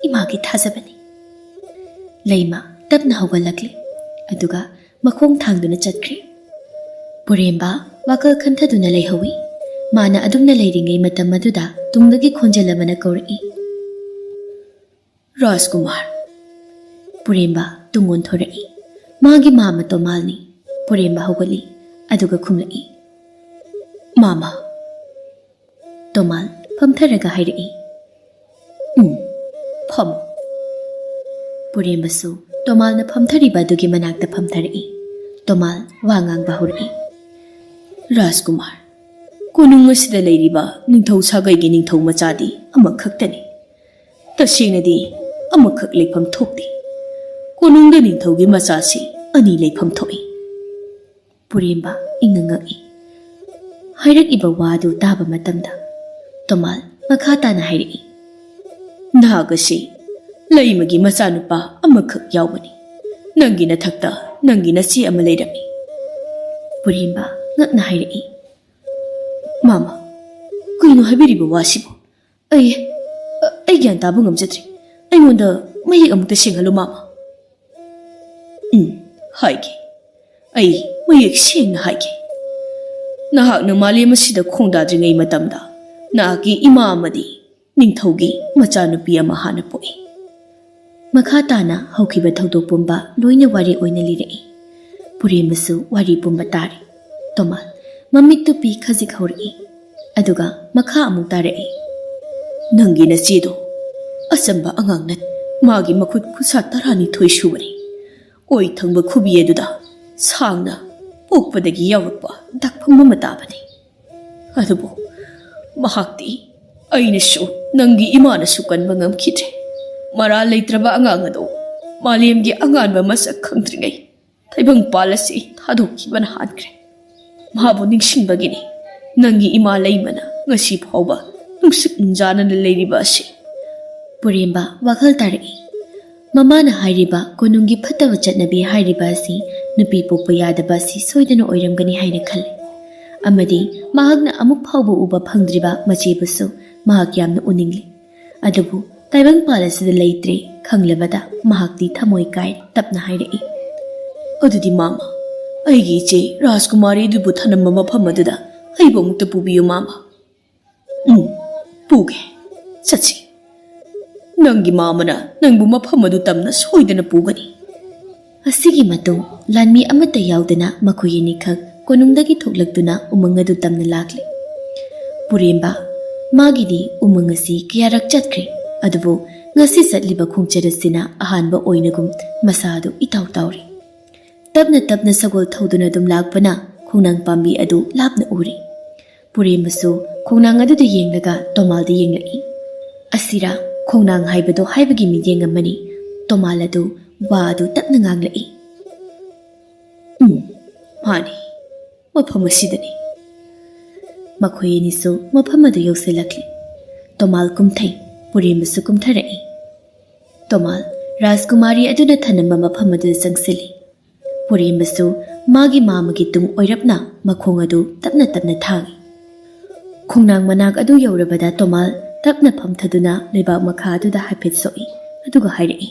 ꯏꯃꯥꯒꯤ ꯊꯥꯖꯕꯅꯤ꯫" ꯂꯩꯃ ꯇꯞꯅ ꯍꯧꯒꯠꯂꯛꯂꯦ, ꯑꯗꯨꯒ ꯃꯈꯣꯡ ꯊꯥꯡꯗꯨꯅ ꯆꯠꯈ꯭ꯔꯦ꯫ ꯄꯨꯔꯦꯝꯕ ꯋꯥꯈꯜ ꯈꯟꯊꯗꯨꯅ ꯂꯩꯍꯧꯏ꯫ ꯃꯥꯅ ꯑꯗꯨꯝꯅ ꯂꯩꯔꯤꯉꯩ ꯃꯇꯝ ꯑꯗꯨꯗ ꯇꯨꯡꯗꯒꯤ ꯈꯣꯟꯖꯦꯜ ꯑꯃꯅ ꯀꯧꯔꯛꯏ, "ꯔꯥꯖꯀꯨꯃꯥꯔ!" ꯄꯨꯔꯦꯝꯕ ꯇꯨꯡ ꯑꯣꯟꯊꯣꯔꯛꯏ꯫ ꯃꯥꯒꯤ ꯃꯥꯃ ꯇꯣꯃꯥꯜꯅꯤ꯫ ꯄꯨꯔꯦꯝꯕ ꯍꯧꯒꯠꯂꯤ, ꯑꯗꯨꯒ ꯈꯨꯝꯂꯛꯏ, "ꯃꯥꯃ!" ꯇꯣꯃꯥꯜ ꯐꯝꯊꯔꯒ ꯍꯥꯏꯔꯛꯏ, "ꯎꯝ, ꯐꯝꯃꯨ꯫" ꯄꯨꯔꯦꯝꯕꯁꯨ ꯇꯣꯃꯥꯜꯅ ꯐꯝꯊꯔꯤꯕ ꯑꯗꯨꯒꯤ ꯃꯅꯥꯛꯇ ꯐꯝꯊꯔꯛꯏ꯫ ꯇꯣꯃꯥꯜ ꯋꯥ ꯉꯥꯡꯕ ꯍꯧꯔꯛꯏ, "ꯔꯥꯖꯀꯨꯃꯥꯔ, ꯀꯣꯅꯨꯡ ꯑꯁꯤꯗ ꯂꯩꯔꯤꯕ ꯅꯤꯡꯊꯧ ꯁꯥꯒꯩꯒꯤ ꯅꯤꯡꯊꯧ ꯃꯆꯥꯗꯤ ꯑꯃꯈꯛꯇꯅꯤ꯫ ꯇꯁꯦꯡꯅꯗꯤ ꯑꯃꯈꯛ ꯂꯩꯐꯝ ꯊꯣꯛꯇꯦ꯫ ꯀꯣꯅꯨꯡꯗ ꯅꯤꯡꯊꯧꯒꯤ ꯃꯆꯥꯁꯤ ꯑꯅꯤ ꯂꯩꯐꯝ ꯊꯣꯛꯏ꯫" ꯄꯨꯔꯦꯝꯕ ꯏꯪꯉ ꯉꯛꯏ꯫ ꯍꯥꯏꯔꯛꯏꯕ ꯋꯥ ꯑꯗꯨ ꯇꯥꯕ ꯃꯇꯝꯗ ꯇꯣꯃꯥꯜ ꯃꯈꯥ ꯇꯥꯅ ꯍꯥꯏꯔꯛꯏ, "ꯅꯍꯥꯛ ꯑꯁꯤ ꯂꯩꯃꯒꯤ ꯃꯆꯥꯅꯨꯄꯥ ꯑꯃꯈꯛ ꯌꯥꯎꯕꯅꯤ꯫ ꯅꯪꯒꯤ ꯅꯊꯛꯇ ꯅꯪꯒꯤ ꯅꯆꯦ ꯑꯃ ꯂꯩꯔꯝꯃꯤ꯫" ꯄꯨꯔꯦꯝꯕ ꯉꯛꯅ ꯍꯥꯏꯔꯛꯏ, "ꯃꯥꯃ, ꯀꯩꯅꯣ ꯍꯥꯏꯕꯤꯔꯤꯕ ꯋꯥꯁꯤꯕꯨ? ꯑꯩ, ꯑꯩ ꯒ꯭ꯌꯥꯟ ꯇꯥꯕ ꯉꯝꯖꯗ꯭ꯔꯦ꯫ ꯑꯩꯉꯣꯟꯗ ꯃꯌꯦꯛ ꯑꯃꯨꯛꯇ ꯁꯦꯡꯍꯜꯂꯨ, ꯃꯥꯃ꯫" "ꯎꯝ, ꯍꯥꯏꯒꯦ꯫ ꯑꯩ ꯃꯌꯦꯛ ꯁꯦꯡꯅ ꯍꯥꯏꯒꯦ꯫ ꯅꯍꯥꯛꯅ ꯃꯥꯂꯦꯝ ꯑꯁꯤꯗ ꯈꯣꯡꯗꯥꯗ꯭ꯔꯤꯉꯩ ꯃꯇꯝꯗ ꯅꯍꯥꯛꯀꯤ ꯏꯃꯥ ꯑꯃꯗꯤ ꯅꯤꯡꯊꯧꯒꯤ ꯃꯆꯥꯅꯨꯄꯤ ꯑꯃ ꯍꯥꯟꯅ ꯄꯣꯛꯏ꯫" ꯃꯈꯥ ꯇꯥꯅ ꯍꯧꯈꯤꯕ ꯊꯧꯗꯣꯛ ꯄꯨꯝꯕ ꯂꯣꯏꯅ ꯋꯥꯔꯤ ꯑꯣꯏꯅ ꯂꯤꯔꯛꯏ꯫ ꯄꯨꯔꯦꯝꯕꯁꯨ ꯋꯥꯔꯤ ꯄꯨꯝꯕ ꯇꯥꯔꯤ꯫ ꯇꯣꯃꯥꯜ ꯃꯃꯤꯠꯇꯨ ꯄꯤ ꯈꯖꯤꯛ ꯍꯧꯔꯛꯏ, ꯑꯗꯨꯒ ꯃꯈꯥ ꯑꯃꯨꯛ ꯇꯥꯔꯛꯏ, "ꯅꯪꯒꯤ ꯅꯆꯦꯗꯣ ꯑꯆꯝꯕ ꯑꯉꯥꯡ ꯅꯠꯇꯦ꯫ ꯃꯥꯒꯤ ꯃꯈꯨꯠ ꯈꯨꯠꯁꯥ ꯇꯔꯥꯅꯤꯊꯣꯏ ꯁꯨꯕꯅꯤ꯫ ꯑꯣꯏ ꯊꯪꯕ ꯈꯨꯕꯤ ꯑꯗꯨꯗ ꯁꯥꯡꯅ ꯄꯣꯛꯄꯗꯒꯤ ꯌꯥꯎꯔꯛꯄ ꯗꯥꯛꯐꯝ ꯑꯃ ꯇꯥꯕꯅꯤ꯫ ꯑꯗꯨꯕꯨ ꯃꯍꯥꯛꯇꯤ ꯑꯩꯅꯁꯨ ꯅꯪꯒꯤ ꯏꯃꯥꯅꯁꯨ ꯀꯟꯕ ꯉꯝꯈꯤꯗ꯭ꯔꯦ꯫ ꯃꯔꯥꯜ ꯂꯩꯇ꯭ꯔꯕ ꯑꯉꯥꯡ ꯑꯗꯨ ꯃꯥꯂꯦꯝꯒꯤ ꯑꯉꯥꯟꯕ ꯃꯁꯛ ꯈꯪꯗ꯭ꯔꯤꯉꯩ ꯇꯥꯏꯕꯪꯄꯥꯜ ꯑꯁꯤ ꯊꯥꯗꯣꯛꯈꯤꯕꯅ ꯍꯥꯟꯈ꯭ꯔꯦ꯫ ꯃꯍꯥꯛꯄꯨ ꯅꯤꯡꯁꯤꯡꯕꯒꯤꯅꯤ ꯅꯪꯒꯤ ꯏꯃꯥ ꯂꯩꯃꯅ ꯉꯁꯤ ꯐꯥꯎꯕ ꯅꯨꯡꯁꯤꯛ ꯅꯨꯡꯖꯥꯅꯅ ꯂꯩꯔꯤꯕ ꯑꯁꯤ꯫" ꯄꯨꯔꯦꯝꯕ ꯋꯥꯈꯜ ꯇꯥꯔꯛꯏ꯫ ꯃꯃꯥꯅ ꯍꯥꯏꯔꯤꯕ ꯀꯣꯅꯨꯡꯒꯤ ꯐꯠꯇꯕ ꯆꯠꯅꯕꯤ ꯍꯥꯏꯔꯤꯕ ꯑꯁꯤ ꯅꯨꯄꯤ ꯄꯣꯛꯄ ꯌꯥꯗꯕ ꯑꯁꯤ ꯁꯣꯏꯗꯅ ꯑꯣꯏꯔꯝꯒꯅꯤ ꯍꯥꯏꯅ ꯈꯜꯂꯤ, ꯑꯃꯗꯤ ꯃꯍꯥꯛꯅ ꯑꯃꯨꯛ ꯐꯥꯎꯕ ꯎꯕ ꯐꯪꯗ꯭ꯔꯤꯕ ꯃꯆꯦꯕꯨꯁꯨ ꯃꯍꯥꯛ ꯌꯥꯝꯅ ꯎꯅꯤꯡꯂꯤ꯫ ꯑꯗꯨꯕꯨ ꯇꯥꯏꯕꯪꯄꯥꯜ ꯑꯁꯤꯗ ꯂꯩꯇ꯭ꯔꯦ ꯈꯪꯂꯕꯗ ꯃꯍꯥꯛꯇꯤ ꯊꯃꯣꯏ ꯀꯥꯏꯔꯦ꯫ ꯇꯞꯅ ꯍꯥꯏꯔꯛꯏ, "ꯑꯗꯨꯗꯤ ꯃꯥꯃ, ꯑꯩꯒꯤ ꯏꯆꯦ ꯔꯥꯖꯀꯨꯃꯥꯔꯤ ꯑꯗꯨꯕꯨ ꯊꯅꯝꯕ ꯃꯐꯝ ꯑꯗꯨꯗ ꯑꯩꯕꯨ ꯑꯃꯨꯛꯇ ꯄꯨꯕꯤꯌꯨ, ꯃꯥꯃ꯫ "ꯎꯝ, ꯄꯨꯒꯦ꯫ ꯆꯠꯁꯤ꯫ ꯅꯪꯒꯤ ꯃꯥꯃꯅ ꯅꯪꯕꯨ ꯃꯐꯝ ꯑꯗꯨ ꯇꯝꯅ ꯁꯣꯏꯗꯅ ꯄꯨꯒꯅꯤ꯫" ꯑꯁꯤꯒꯤ ꯃꯇꯨꯡ ꯂꯥꯟꯃꯤ ꯑꯃꯠꯇ ꯌꯥꯎꯗꯅ ꯃꯈꯣꯏ ꯑꯅꯤꯈꯛ ꯀꯣꯅꯨꯡꯗꯒꯤ ꯊꯣꯛꯂꯛꯇꯨꯅ ꯎꯃꯪ ꯑꯗꯨ ꯇꯝꯅ ꯂꯥꯛꯂꯦ꯫ ꯄꯨꯔꯦꯝꯕ, ꯃꯥꯒꯤꯗꯤ ꯎꯃꯪ ꯑꯁꯤ ꯀꯌꯥꯔꯛ ꯆꯠꯈ꯭ꯔꯦ, ꯑꯗꯨꯕꯨ ꯉꯁꯤ ꯆꯠꯂꯤꯕ ꯈꯣꯡꯆꯠ ꯑꯁꯤꯅ ꯑꯍꯥꯟꯕ ꯑꯣꯏꯅꯒꯨꯝ ꯃꯁꯥ ꯑꯗꯨ ꯏꯇꯥꯎ ꯇꯥꯎꯔꯤ꯫ ꯇꯞꯅ ꯇꯞꯅ ꯁꯒꯣꯜ ꯊꯧꯗꯨꯅ ꯑꯗꯨꯝ ꯂꯥꯛꯄꯅ ꯈꯣꯡꯅꯥꯡ ꯄꯥꯝꯕꯤ ꯑꯗꯨ ꯂꯥꯞꯅ ꯎꯔꯤ꯫ ꯄꯨꯔꯦꯝꯕꯁꯨ ꯈꯣꯡꯅꯥꯡ ꯑꯗꯨꯗ ꯌꯦꯡꯂꯒ ꯇꯣꯃꯥꯜꯗ ꯌꯦꯡꯂꯛꯏ꯫ "ꯑꯁꯤꯔꯥ ꯈꯣꯡꯅꯥꯡ ꯍꯥꯏꯕꯗꯣ?" ꯍꯥꯏꯕꯒꯤ ꯃꯤꯠꯌꯦꯡ ꯑꯃꯅꯤ꯫ ꯇꯣꯃꯥꯜ ꯑꯗꯨ ꯋꯥ ꯑꯗꯨ ꯇꯞꯅ ꯉꯥꯡꯂꯛꯏ꯫ "ꯎꯝ, ꯃꯥꯅꯤ, ꯃꯐꯝ ꯑꯁꯤꯗꯅꯤ꯫" ꯃꯈꯣꯏ ꯑꯅꯤꯁꯨ ꯃꯐꯝ ꯑꯗꯨ ꯌꯧꯁꯤꯜꯂꯛꯂꯤ꯫ ꯇꯣꯃꯥꯜ ꯀꯨꯝꯊꯩ, ꯄꯨꯔꯦꯝꯕꯁꯨ ꯀꯨꯝꯊꯔꯛꯏ꯫ ꯇꯣꯃꯥꯜ, ꯔꯥꯖꯀꯨꯃꯥꯔꯤ ꯑꯗꯨꯅ ꯊꯅꯝꯕ ꯃꯐꯝ ꯑꯗꯨꯗ ꯆꯪꯁꯤꯜꯂꯤ꯫ ꯄꯨꯔꯦꯝꯕꯁꯨ ꯃꯥꯒꯤ ꯃꯥꯃꯒꯤ ꯇꯨꯡ ꯑꯣꯏꯔꯞꯅ ꯃꯈꯣꯡ ꯑꯗꯨ ꯇꯞꯅ ꯇꯞꯅ ꯊꯥꯡꯏ꯫ ꯈꯣꯡꯅꯥꯡ ꯃꯅꯥꯛ ꯑꯗꯨ ꯌꯧꯔꯕꯗ ꯇꯣꯃꯥꯜ ꯇꯞꯅ ꯐꯝꯊꯗꯨꯅ ꯂꯩꯕꯥꯛ ꯃꯈꯥ ꯑꯗꯨꯗ ꯍꯥꯏꯐꯦꯠ ꯁꯣꯛꯏ, ꯑꯗꯨꯒ ꯍꯥꯏꯔꯛꯏ,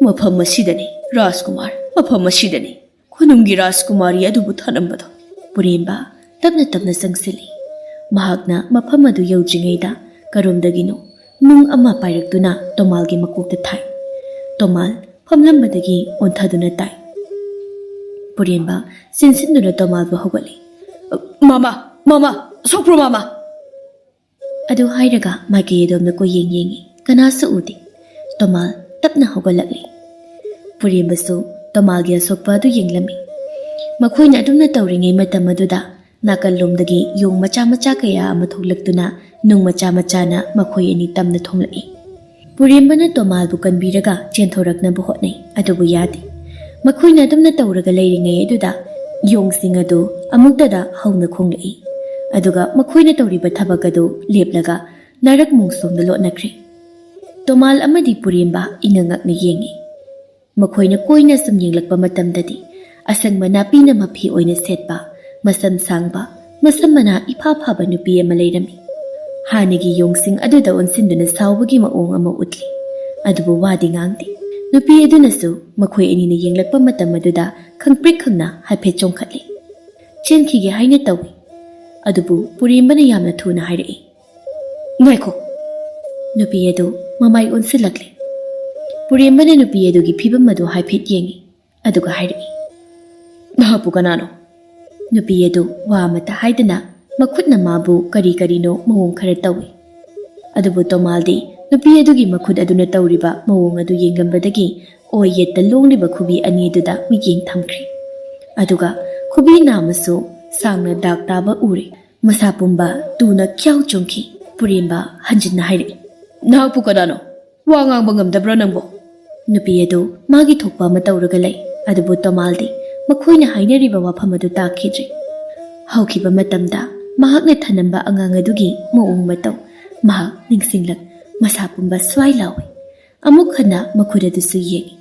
"ꯃꯐꯝ ꯑꯁꯤꯗꯅꯤ, ꯔꯥꯖꯀꯨꯃꯥꯔ, ꯃꯐꯝ ꯑꯁꯤꯗꯅꯤ ꯈꯨꯅꯨꯡꯒꯤ ꯔꯥꯖꯀꯨꯃꯥꯔꯤ ꯑꯗꯨꯕꯨ ꯊꯅꯝꯕꯗꯣ꯫" ꯄꯨꯔꯦꯝꯕ ꯇꯞꯅ ꯇꯞꯅ ꯆꯪꯁꯤꯜꯂꯤ꯫ ꯃꯍꯥꯛꯅ ꯃꯐꯝ ꯑꯗꯨ ꯌꯧꯗ꯭ꯔꯤꯉꯩꯗ ꯀꯔꯣꯝꯗꯒꯤꯅꯣ ꯅꯨꯡ ꯑꯃ ꯄꯥꯏꯔꯛꯇꯨꯅ ꯇꯣꯃꯥꯜꯒꯤ ꯃꯀꯣꯛꯇ ꯊꯥꯏ꯫ ꯇꯣꯃꯥꯜ ꯐꯝꯂꯝꯕꯗꯒꯤ ꯑꯣꯟꯊꯗꯨꯅ ꯇꯥꯏ꯫ ꯄꯨꯔꯦꯝꯕ ꯆꯦꯟꯁꯤꯟꯗꯨꯅ ꯇꯣꯃꯥꯜꯕꯨ ꯍꯧꯒꯠꯂꯤ꯫ "ꯃꯥꯃ! ꯃꯥꯃ! ꯁꯣꯛꯄ꯭ꯔꯣ, ꯃꯥꯃ?" ꯑꯗꯨ ꯍꯥꯏꯔꯒ ꯃꯥꯏꯀꯩ ꯑꯗꯣꯝꯗ ꯀꯣꯏꯌꯦꯡ ꯌꯦꯡꯉꯤ꯫ ꯀꯅꯥꯁꯨ ꯎꯗꯦ꯫ ꯇꯣꯃꯥꯜ ꯇꯞꯅ ꯍꯧꯒꯠꯂꯛꯂꯤ꯫ ꯄꯨꯔꯦꯝꯕꯁꯨ ꯇꯣꯃꯥꯜꯒꯤ ꯑꯁꯣꯛꯄ ꯑꯗꯨ ꯌꯦꯡꯂꯝꯃꯤ꯫ ꯃꯈꯣꯏꯅ ꯑꯗꯨꯝꯅ ꯇꯧꯔꯤꯉꯩ ꯃꯇꯝ ꯑꯗꯨꯗ ꯅꯥꯀꯜꯂꯣꯝꯗꯒꯤ ꯌꯣꯡ ꯃꯆꯥ ꯃꯆꯥ ꯀꯌꯥ ꯑꯃ ꯊꯣꯛꯂꯛꯇꯨꯅ ꯅꯨꯡ ꯃꯆꯥ ꯃꯆꯥꯅ ꯃꯈꯣꯏ ꯑꯅꯤ ꯇꯝꯅ ꯊꯣꯝꯂꯛꯏ꯫ ꯄꯨꯔꯦꯝꯕꯅ ꯇꯣꯃꯥꯜꯕꯨ ꯀꯟꯕꯤꯔꯒ ꯆꯦꯟꯊꯣꯔꯛꯅꯕ ꯍꯣꯠꯅꯩ, ꯑꯗꯨꯕꯨ ꯌꯥꯗꯦ꯫ ꯃꯈꯣꯏꯅ ꯑꯗꯨꯝꯅ ꯇꯧꯔꯒ ꯂꯩꯔꯤꯉꯩ ꯑꯗꯨꯗ ꯌꯣꯡꯁꯤꯡ ꯑꯗꯨ ꯑꯃꯨꯛꯇꯗ ꯍꯧꯅ ꯈꯣꯡꯂꯛꯏ꯫ ꯑꯗꯨꯒ ꯃꯈꯣꯏꯅ ꯇꯧꯔꯤꯕ ꯊꯕꯛ ꯑꯗꯨ ꯂꯦꯞꯂꯒ ꯅꯥꯔꯛ ꯃꯣꯡꯁꯣꯡꯗ ꯂꯣꯠꯅꯈ꯭ꯔꯦ꯫ ꯇꯣꯃꯥꯜ ꯑꯃꯗꯤ ꯄꯨꯔꯦꯝꯕ ꯏꯉꯛ ꯉꯛꯅ ꯌꯦꯡꯉꯤ꯫ ꯃꯈꯣꯏꯅ ꯀꯣꯏꯅ ꯁꯨꯝ ꯌꯦꯡꯂꯛꯄ ꯃꯇꯝꯗꯗꯤ, ꯑꯁꯪꯕ ꯅꯥꯄꯤꯅ ꯃꯐꯤ ꯑꯣꯏꯅ ꯁꯦꯠꯄ, ꯃꯁꯝ ꯁꯥꯡꯕ, ꯃꯁꯝ ꯃꯅꯥ ꯏꯐꯥ ꯐꯥꯕ ꯅꯨꯄꯤ ꯑꯃ ꯂꯩꯔꯝꯃꯤ꯫ ꯍꯥꯟꯅꯒꯤ ꯌꯣꯡꯁꯤꯡ ꯑꯗꯨꯗ ꯑꯣꯟꯁꯤꯟꯗꯨꯅ ꯁꯥꯎꯕꯒꯤ ꯃꯑꯣꯡ ꯑꯃ ꯎꯠꯂꯤ꯫ ꯑꯗꯨꯕꯨ ꯋꯥꯗꯤ ꯉꯥꯡꯗꯦ꯫ ꯅꯨꯄꯤ ꯑꯗꯨꯅꯁꯨ ꯃꯈꯣꯏ ꯑꯅꯤꯅ ꯌꯦꯡꯂꯛꯄ ꯃꯇꯝ ꯑꯗꯨꯗ ꯈꯪꯄ꯭ꯔꯤꯛ ꯈꯪꯅ ꯍꯥꯏꯐꯦꯠ ꯆꯣꯡꯈꯠꯂꯤ꯫ "ꯆꯦꯟꯈꯤꯒꯦ ꯍꯥꯏꯅ ꯇꯧꯏ꯫" ꯑꯗꯨꯕꯨ ꯄꯨꯔꯦꯝꯕꯅ ꯌꯥꯝꯅ ꯊꯨꯅ ꯍꯥꯏꯔꯛꯏ, "ꯉꯥꯏꯈꯣ!" ꯅꯨꯄꯤ ꯑꯗꯨ ꯃꯃꯥꯏ ꯑꯣꯟꯁꯤꯜꯂꯛꯂꯦ꯫ ꯄꯨꯔꯦꯝꯕꯅ ꯅꯨꯄꯤ ꯑꯗꯨꯒꯤ ꯐꯤꯕꯝ ꯑꯗꯨ ꯍꯥꯏꯐꯦꯠ ꯌꯦꯡꯏ, ꯑꯗꯨꯒ ꯍꯥꯏꯔꯛꯏ, "ꯅꯍꯥꯛꯄꯨ ꯀꯅꯥꯅꯣ?" ꯅꯨꯄꯤ ꯑꯗꯨ ꯋꯥ ꯑꯃꯠꯇ ꯍꯥꯏꯗꯅ ꯃꯈꯨꯠꯅ ꯃꯥꯕꯨ ꯀꯔꯤ ꯀꯔꯤꯅꯣ ꯃꯑꯣꯡ ꯈꯔ ꯇꯧꯏ꯫ ꯑꯗꯨꯕꯨ ꯇꯣꯃꯥꯜꯗꯤ ꯅꯨꯄꯤ ꯑꯗꯨꯒꯤ ꯃꯈꯨꯠ ꯑꯗꯨꯅ ꯇꯧꯔꯤꯕ ꯃꯑꯣꯡ ꯑꯗꯨ ꯌꯦꯡꯂꯝꯕꯗꯒꯤ ꯑꯣꯏ ꯌꯦꯠꯇ ꯂꯣꯡꯂꯤꯕ ꯈꯨꯕꯤ ꯑꯅꯤ ꯑꯗꯨꯗ ꯃꯤꯠꯌꯦꯡ ꯊꯝꯈ꯭ꯔꯦ꯫ ꯑꯗꯨꯒ ꯈꯨꯕꯤ ꯅꯥꯝꯃꯁꯨ ꯁꯥꯡꯅ ꯗꯥꯛ ꯇꯥꯕ ꯎꯔꯦ꯫ ꯃꯁꯥ ꯄꯨꯝꯕ ꯇꯨꯅ ꯈ꯭ꯌꯥꯎ ꯆꯣꯡꯈꯤ꯫ ꯄꯨꯔꯦꯝꯕ ꯍꯟꯖꯤꯟꯅ ꯍꯥꯏꯔꯛꯏ, "ꯅꯍꯥꯛꯄꯨ ꯀꯅꯥꯅꯣ? ꯋꯥ ꯉꯥꯡꯕ ꯉꯝꯗꯕ꯭ꯔꯥ ꯅꯪꯕꯣ?" ꯅꯨꯄꯤ ꯑꯗꯨ ꯃꯥꯒꯤ ꯊꯣꯛꯄ ꯑꯃ ꯇꯧꯔꯒ ꯂꯩ, ꯑꯗꯨꯕꯨ ꯇꯣꯃꯥꯜꯗꯤ ꯃꯈꯣꯏꯅ ꯍꯥꯏꯅꯔꯤꯕ ꯋꯥꯐꯝ ꯑꯗꯨ ꯇꯥꯈꯤꯗ꯭ꯔꯦ꯫ ꯍꯧꯈꯤꯕ ꯃꯇꯝꯗ ꯃꯍꯥꯛꯅ ꯊꯅꯝꯕ ꯑꯉꯥꯡ ꯑꯗꯨꯒꯤ ꯃꯑꯣꯡ ꯃꯇꯧ ꯃꯍꯥꯛ ꯅꯤꯡꯁꯤꯡꯂꯛ, ꯃꯁꯥ ꯄꯨꯝꯕ ꯁ꯭ꯋꯥꯏ ꯂꯥꯎꯏ꯫ ꯑꯃꯨꯛ ꯍꯟꯅ ꯃꯈꯨꯠ ꯑꯗꯨꯁꯨ ꯌꯦꯡꯏ꯫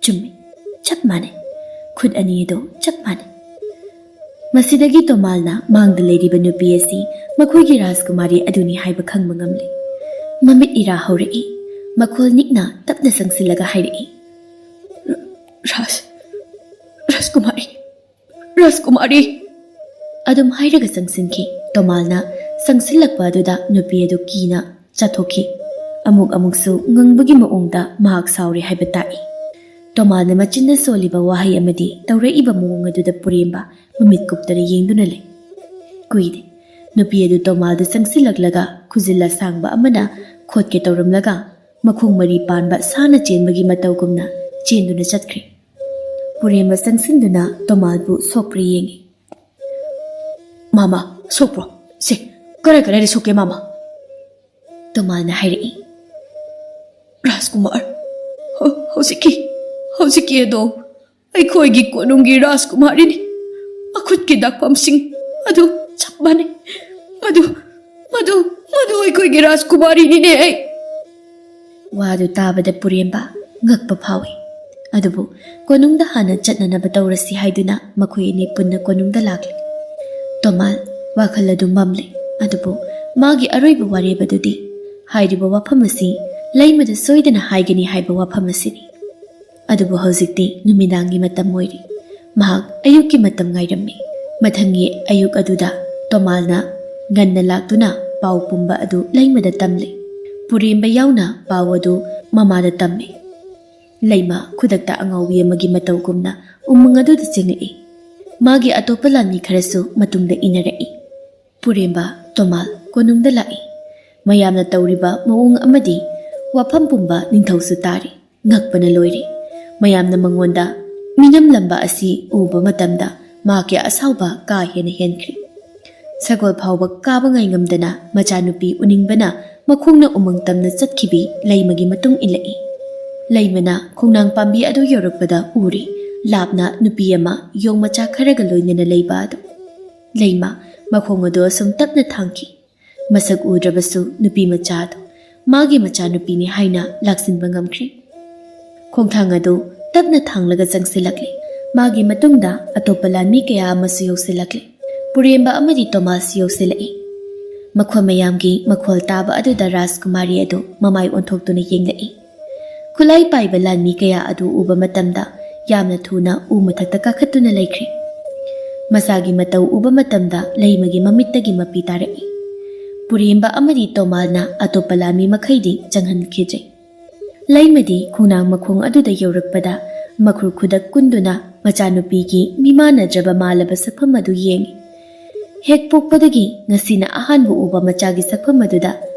ꯆꯨꯝꯃꯤ, ꯆꯞ ꯃꯥꯟꯅꯩ꯫ ꯈꯨꯠ ꯑꯅꯤ ꯑꯗꯨ ꯆꯞ ꯃꯥꯟꯅꯩ꯫ ꯃꯁꯤꯗꯒꯤ ꯇꯣꯃꯥꯜꯅ ꯃꯥꯡꯗ ꯂꯩꯔꯤꯕ ꯅꯨꯄꯤ ꯑꯁꯤ ꯃꯈꯣꯏꯒꯤ ꯔꯥꯖꯀꯨꯃꯥꯔꯤ ꯑꯗꯨꯅꯤ ꯍꯥꯏꯕ ꯈꯪꯕ ꯉꯝꯂꯦ꯫ ꯃꯃꯤꯠ ꯏꯔꯥ ꯍꯧꯔꯛꯏ꯫ ꯃꯈꯣꯜ ꯅꯤꯛꯅ ꯇꯞꯅ ꯆꯪꯁꯤꯜꯂꯒ ꯍꯥꯏꯔꯛꯏ, "ꯔ-, ꯔꯥꯖ-, ꯔꯥꯖꯀꯨꯃꯥꯔꯤ, ꯔꯥꯖꯀꯨꯃꯥꯔꯤ!" ꯑꯗꯨꯝ ꯍꯥꯏꯔꯒ ꯆꯪꯁꯤꯟꯈꯤ꯫ ꯇꯣꯃꯥꯜꯅ ꯆꯪꯁꯤꯜꯂꯛꯄ ꯑꯗꯨꯗ ꯅꯨꯄꯤ ꯑꯗꯨ ꯀꯤꯅ ꯆꯥꯊꯣꯛꯈꯤ꯫ ꯑꯃꯨꯛ ꯑꯃꯨꯛꯁꯨ ꯉꯪꯕꯒꯤ ꯃꯑꯣꯡꯗ ꯃꯍꯥꯛ ꯁꯥꯎꯔꯦ ꯍꯥꯏꯕ ꯇꯥꯛꯏ꯫ ꯇꯣꯃꯥꯜꯅ ꯃꯆꯤꯟꯅ ꯁꯣꯜꯂꯤꯕ ꯋꯥꯍꯩ ꯑꯃꯗꯤ ꯇꯧꯔꯛꯏꯕ ꯃꯑꯣꯡ ꯑꯗꯨꯗ ꯄꯨꯔꯦꯝꯕ ꯃꯃꯤꯠ ꯀꯨꯞꯇꯅ ꯌꯦꯡꯗꯨꯅ ꯂꯩ꯫ ꯀꯨꯏꯗꯦ꯫ ꯅꯨꯄꯤ ꯑꯗꯨ ꯇꯣꯃꯥꯜꯗ ꯆꯪꯁꯤꯜꯂꯛꯂꯒ ꯈꯨꯖꯤꯜ ꯑꯁꯥꯡꯕ ꯑꯃꯅ ꯈꯣꯠꯀꯦ ꯇꯧꯔꯝꯂꯒ ꯃꯈꯣꯡ ꯃꯔꯤ ꯄꯥꯟꯕ ꯁꯥꯅ ꯆꯦꯟꯕꯒꯤ ꯃꯇꯧꯒꯨꯝꯅ ꯆꯦꯟꯗꯨꯅ ꯆꯠꯈ꯭ꯔꯦ꯫ ꯄꯨꯔꯦꯝꯕ ꯆꯪꯁꯤꯟꯗꯨꯅ ꯇꯣꯃꯥꯜꯕꯨ ꯁꯣꯛꯄ꯭ꯔꯥ ꯌꯦꯡꯏ꯫ "ꯃꯥꯃ, ꯁꯣꯛꯄ꯭ꯔꯣ? ꯁꯦ, ꯀꯔꯥꯏ ꯀꯔꯥꯏꯗ ꯁꯣꯛꯀꯦ, ꯃꯥꯃ?" ꯇꯣꯃꯥꯜꯅ ꯍꯥꯏꯔꯛꯏ꯫ "ꯔꯥꯖꯀꯨꯃꯥꯔ, ꯍꯧ-, ꯍꯧꯖꯤꯛꯀꯤ, ꯍꯧꯖꯤꯛꯀꯤ ꯑꯗꯣ ꯑꯩꯈꯣꯏꯒꯤ ꯀꯣꯅꯨꯡꯒꯤ ꯔꯥꯖꯀꯨꯃꯥꯔꯤꯅꯤ꯫ ꯃꯈꯨꯠꯀꯤ ꯗꯥꯛꯐꯝꯁꯤꯡ ꯑꯗꯨ ꯆꯞ ꯃꯥꯟꯅꯩ꯫ ꯃꯗꯨ, ꯃꯗꯨ, ꯃꯗꯨ ꯑꯩꯈꯣꯏꯒꯤ ꯔꯥꯖꯀꯨꯃꯥꯔꯤꯅꯤꯅꯦ!" ꯋꯥꯗꯨ ꯇꯥꯕꯗ ꯄꯨꯔꯦꯝꯕ ꯉꯛꯄ ꯐꯥꯎꯏ꯫ ꯑꯗꯨꯕꯨ ꯀꯣꯅꯨꯡꯗ ꯍꯥꯟꯅ ꯆꯠꯅꯅꯕ ꯇꯧꯔꯁꯤ ꯍꯥꯏꯗꯨꯅ ꯃꯈꯣꯏ ꯑꯅꯤ ꯄꯨꯟꯅ ꯀꯣꯅꯨꯡꯗ ꯂꯥꯛꯂꯦ꯫ ꯇꯣꯃꯥꯜ ꯋꯥꯈꯜ ꯑꯗꯨ ꯃꯝꯂꯦ, ꯑꯗꯨꯕꯨ ꯃꯥꯒꯤ ꯑꯔꯣꯏꯕ ꯋꯥꯔꯦꯞ ꯑꯗꯨꯗꯤ ꯍꯥꯏꯔꯤꯕ ꯋꯥꯐꯝ ꯑꯁꯤ ꯂꯩꯃꯗ ꯁꯣꯏꯗꯅ ꯍꯥꯏꯒꯅꯤ ꯍꯥꯏꯕ ꯋꯥꯐꯝ ꯑꯁꯤꯅꯤ꯫ ꯑꯗꯨꯕꯨ ꯍꯧꯖꯤꯛꯇꯤ ꯅꯨꯃꯤꯗꯥꯡꯒꯤ ꯃꯇꯝ ꯑꯣꯏꯔꯤ꯫ ꯃꯍꯥꯛ ꯑꯌꯨꯛꯀꯤ ꯃꯇꯝ ꯉꯥꯏꯔꯝꯃꯤ꯫ ꯃꯊꯪꯒꯤ ꯑꯌꯨꯛ ꯑꯗꯨꯗ ꯇꯣꯃꯥꯜꯅ ꯉꯟꯅ ꯂꯥꯛꯇꯨꯅ ꯄꯥꯎ ꯄꯨꯝꯕ ꯑꯗꯨ ꯂꯩꯃꯗ ꯇꯝꯂꯦ꯫ ꯄꯨꯔꯦꯝꯕ ꯌꯥꯎꯅ ꯄꯥꯎ ꯑꯗꯨ ꯃꯃꯥꯗ ꯇꯝꯃꯦ꯫ ꯂꯩꯃ ꯈꯨꯗꯛꯇ ꯑꯉꯥꯎꯕꯤ ꯑꯃꯒꯤ ꯃꯇꯧꯒꯨꯝꯅ ꯎꯃꯪ ꯑꯗꯨꯗ ꯆꯦꯟꯂꯛꯏ꯫ ꯃꯥꯒꯤ ꯑꯇꯣꯞꯄ ꯂꯥꯟꯃꯤ ꯈꯔꯁꯨ ꯃꯇꯨꯡꯗ ꯏꯟꯅꯔꯛꯏ꯫ ꯄꯨꯔꯦꯝꯕ ꯇꯣꯃꯥꯜ ꯀꯣꯅꯨꯡꯗ ꯂꯥꯛꯏ꯫ ꯃꯌꯥꯝꯅ ꯇꯧꯔꯤꯕ ꯃꯑꯣꯡ ꯑꯃꯗꯤ ꯋꯥꯐꯝ ꯄꯨꯝꯕ ꯅꯤꯡꯊꯧꯁꯨ ꯇꯥꯔꯤ꯫ ꯉꯛꯄꯅ ꯂꯣꯏꯔꯤ꯫ ꯃꯌꯥꯝꯅ ꯃꯉꯣꯟꯗ ꯃꯤꯅꯝꯂꯝꯕ ꯑꯁꯤ ꯎꯕ ꯃꯇꯝꯗ ꯃꯍꯥꯛꯀꯤ ꯑꯁꯥꯎꯕ ꯀꯥ ꯍꯦꯟꯅ ꯍꯦꯟꯈ꯭ꯔꯦ꯫ ꯁꯒꯣꯜ ꯐꯥꯎꯕ ꯀꯥꯕ ꯉꯥꯏꯉꯝꯗꯅ ꯃꯆꯥꯅꯨꯄꯤ ꯎꯅꯤꯡꯕꯅ ꯃꯈꯣꯡꯅ ꯎꯃꯪ ꯇꯝꯅ ꯆꯠꯈꯤꯕꯤ ꯂꯩꯃꯒꯤ ꯃꯇꯨꯡ ꯏꯜꯂꯛꯏ꯫ ꯂꯩꯃꯅ ꯈꯣꯡꯅꯥꯡ ꯄꯥꯝꯕꯤ ꯑꯗꯨ ꯌꯧꯔꯛꯄꯗ ꯎꯔꯤ, ꯂꯥꯞꯅ ꯅꯨꯄꯤ ꯑꯃ ꯌꯣꯡ ꯃꯆꯥ ꯈꯔꯒ ꯂꯣꯏꯅꯅ ꯂꯩꯕ ꯑꯗꯨ꯫ ꯂꯩꯃ ꯃꯈꯣꯡ ꯑꯗꯨ ꯑꯁꯨꯝ ꯇꯞꯅ ꯊꯥꯡꯈꯤ꯫ ꯃꯁꯛ ꯎꯗ꯭ꯔꯕꯁꯨ ꯅꯨꯄꯤ ꯃꯆꯥ ꯑꯗꯨ ꯃꯥꯒꯤ ꯃꯆꯥꯅꯨꯄꯤꯅꯤ ꯍꯥꯏꯅ ꯂꯥꯛꯁꯤꯟꯕ ꯉꯝꯈ꯭ꯔꯦ꯫ ꯈꯣꯡꯊꯥꯡ ꯑꯗꯨ ꯇꯞꯅ ꯊꯥꯡꯂꯒ ꯆꯪꯁꯤꯜꯂꯛꯂꯦ꯫ ꯃꯥꯒꯤ ꯃꯇꯨꯡꯗ ꯑꯇꯣꯞꯄ ꯂꯥꯟꯃꯤ ꯀꯌꯥ ꯑꯃꯁꯨ ꯌꯧꯁꯤꯜꯂꯛꯂꯦ꯫ ꯄꯨꯔꯦꯝꯕ ꯑꯃꯗꯤ ꯇꯣꯃꯥꯁ ꯌꯧꯁꯤꯜꯂꯛꯏ꯫ ꯃꯈꯣꯏ ꯃꯌꯥꯝꯒꯤ ꯃꯈꯣꯜ ꯇꯥꯕ ꯑꯗꯨꯗ ꯔꯥꯖꯀꯨꯃꯥꯔꯤ ꯑꯗꯨ ꯃꯃꯥꯏ ꯑꯣꯟꯊꯣꯛꯇꯨꯅ ꯌꯦꯡꯂꯛꯏ꯫ ꯈꯨꯠꯂꯥꯏ ꯄꯥꯏꯕ ꯂꯥꯟꯃꯤ ꯀꯌꯥ ꯑꯗꯨ ꯎꯕ ꯃꯇꯝꯗ ꯌꯥꯝꯅ ꯊꯨꯅ ꯎ ꯃꯊꯛꯇ ꯀꯥꯈꯠꯇꯨꯅ ꯂꯩꯈ꯭ꯔꯦ꯫ ꯃꯁꯥꯒꯤ ꯃꯇꯧ ꯎꯕ ꯃꯇꯝꯗ ꯂꯩꯃꯒꯤ ꯃꯃꯤꯠꯇꯒꯤ ꯃꯄꯤ ꯇꯥꯔꯛꯏ꯫ ꯄꯨꯔꯦꯝꯕ ꯑꯃꯗꯤ ꯇꯣꯃꯥꯜꯅ ꯑꯇꯣꯞꯄ ꯂꯥꯟꯃꯤ ꯃꯈꯩꯗꯤ ꯆꯪꯍꯟꯈꯤꯗ꯭ꯔꯦ꯫ ꯂꯩꯃꯗꯤ ꯈꯣꯡꯅꯥꯡ ꯃꯈꯣꯡ ꯑꯗꯨꯗ ꯌꯧꯔꯛꯄꯗ ꯃꯈꯨꯔ ꯈꯨꯗꯛ ꯀꯨꯟꯗꯨꯅ ꯃꯆꯥꯅꯨꯄꯤꯒꯤ ꯃꯤꯃꯥꯟꯅꯗ꯭ꯔꯕ ꯃꯥꯜꯂꯕ ꯁꯛꯐꯝ ꯑꯗꯨ ꯌꯦꯡꯏ꯫ ꯍꯦꯛ ꯄꯣꯛꯄꯗꯒꯤ ꯉꯁꯤꯅ ꯑꯍꯥꯟꯕ ꯎꯕ ꯃꯆꯥꯒꯤ ꯁꯛꯐꯝ ꯑꯗꯨꯗ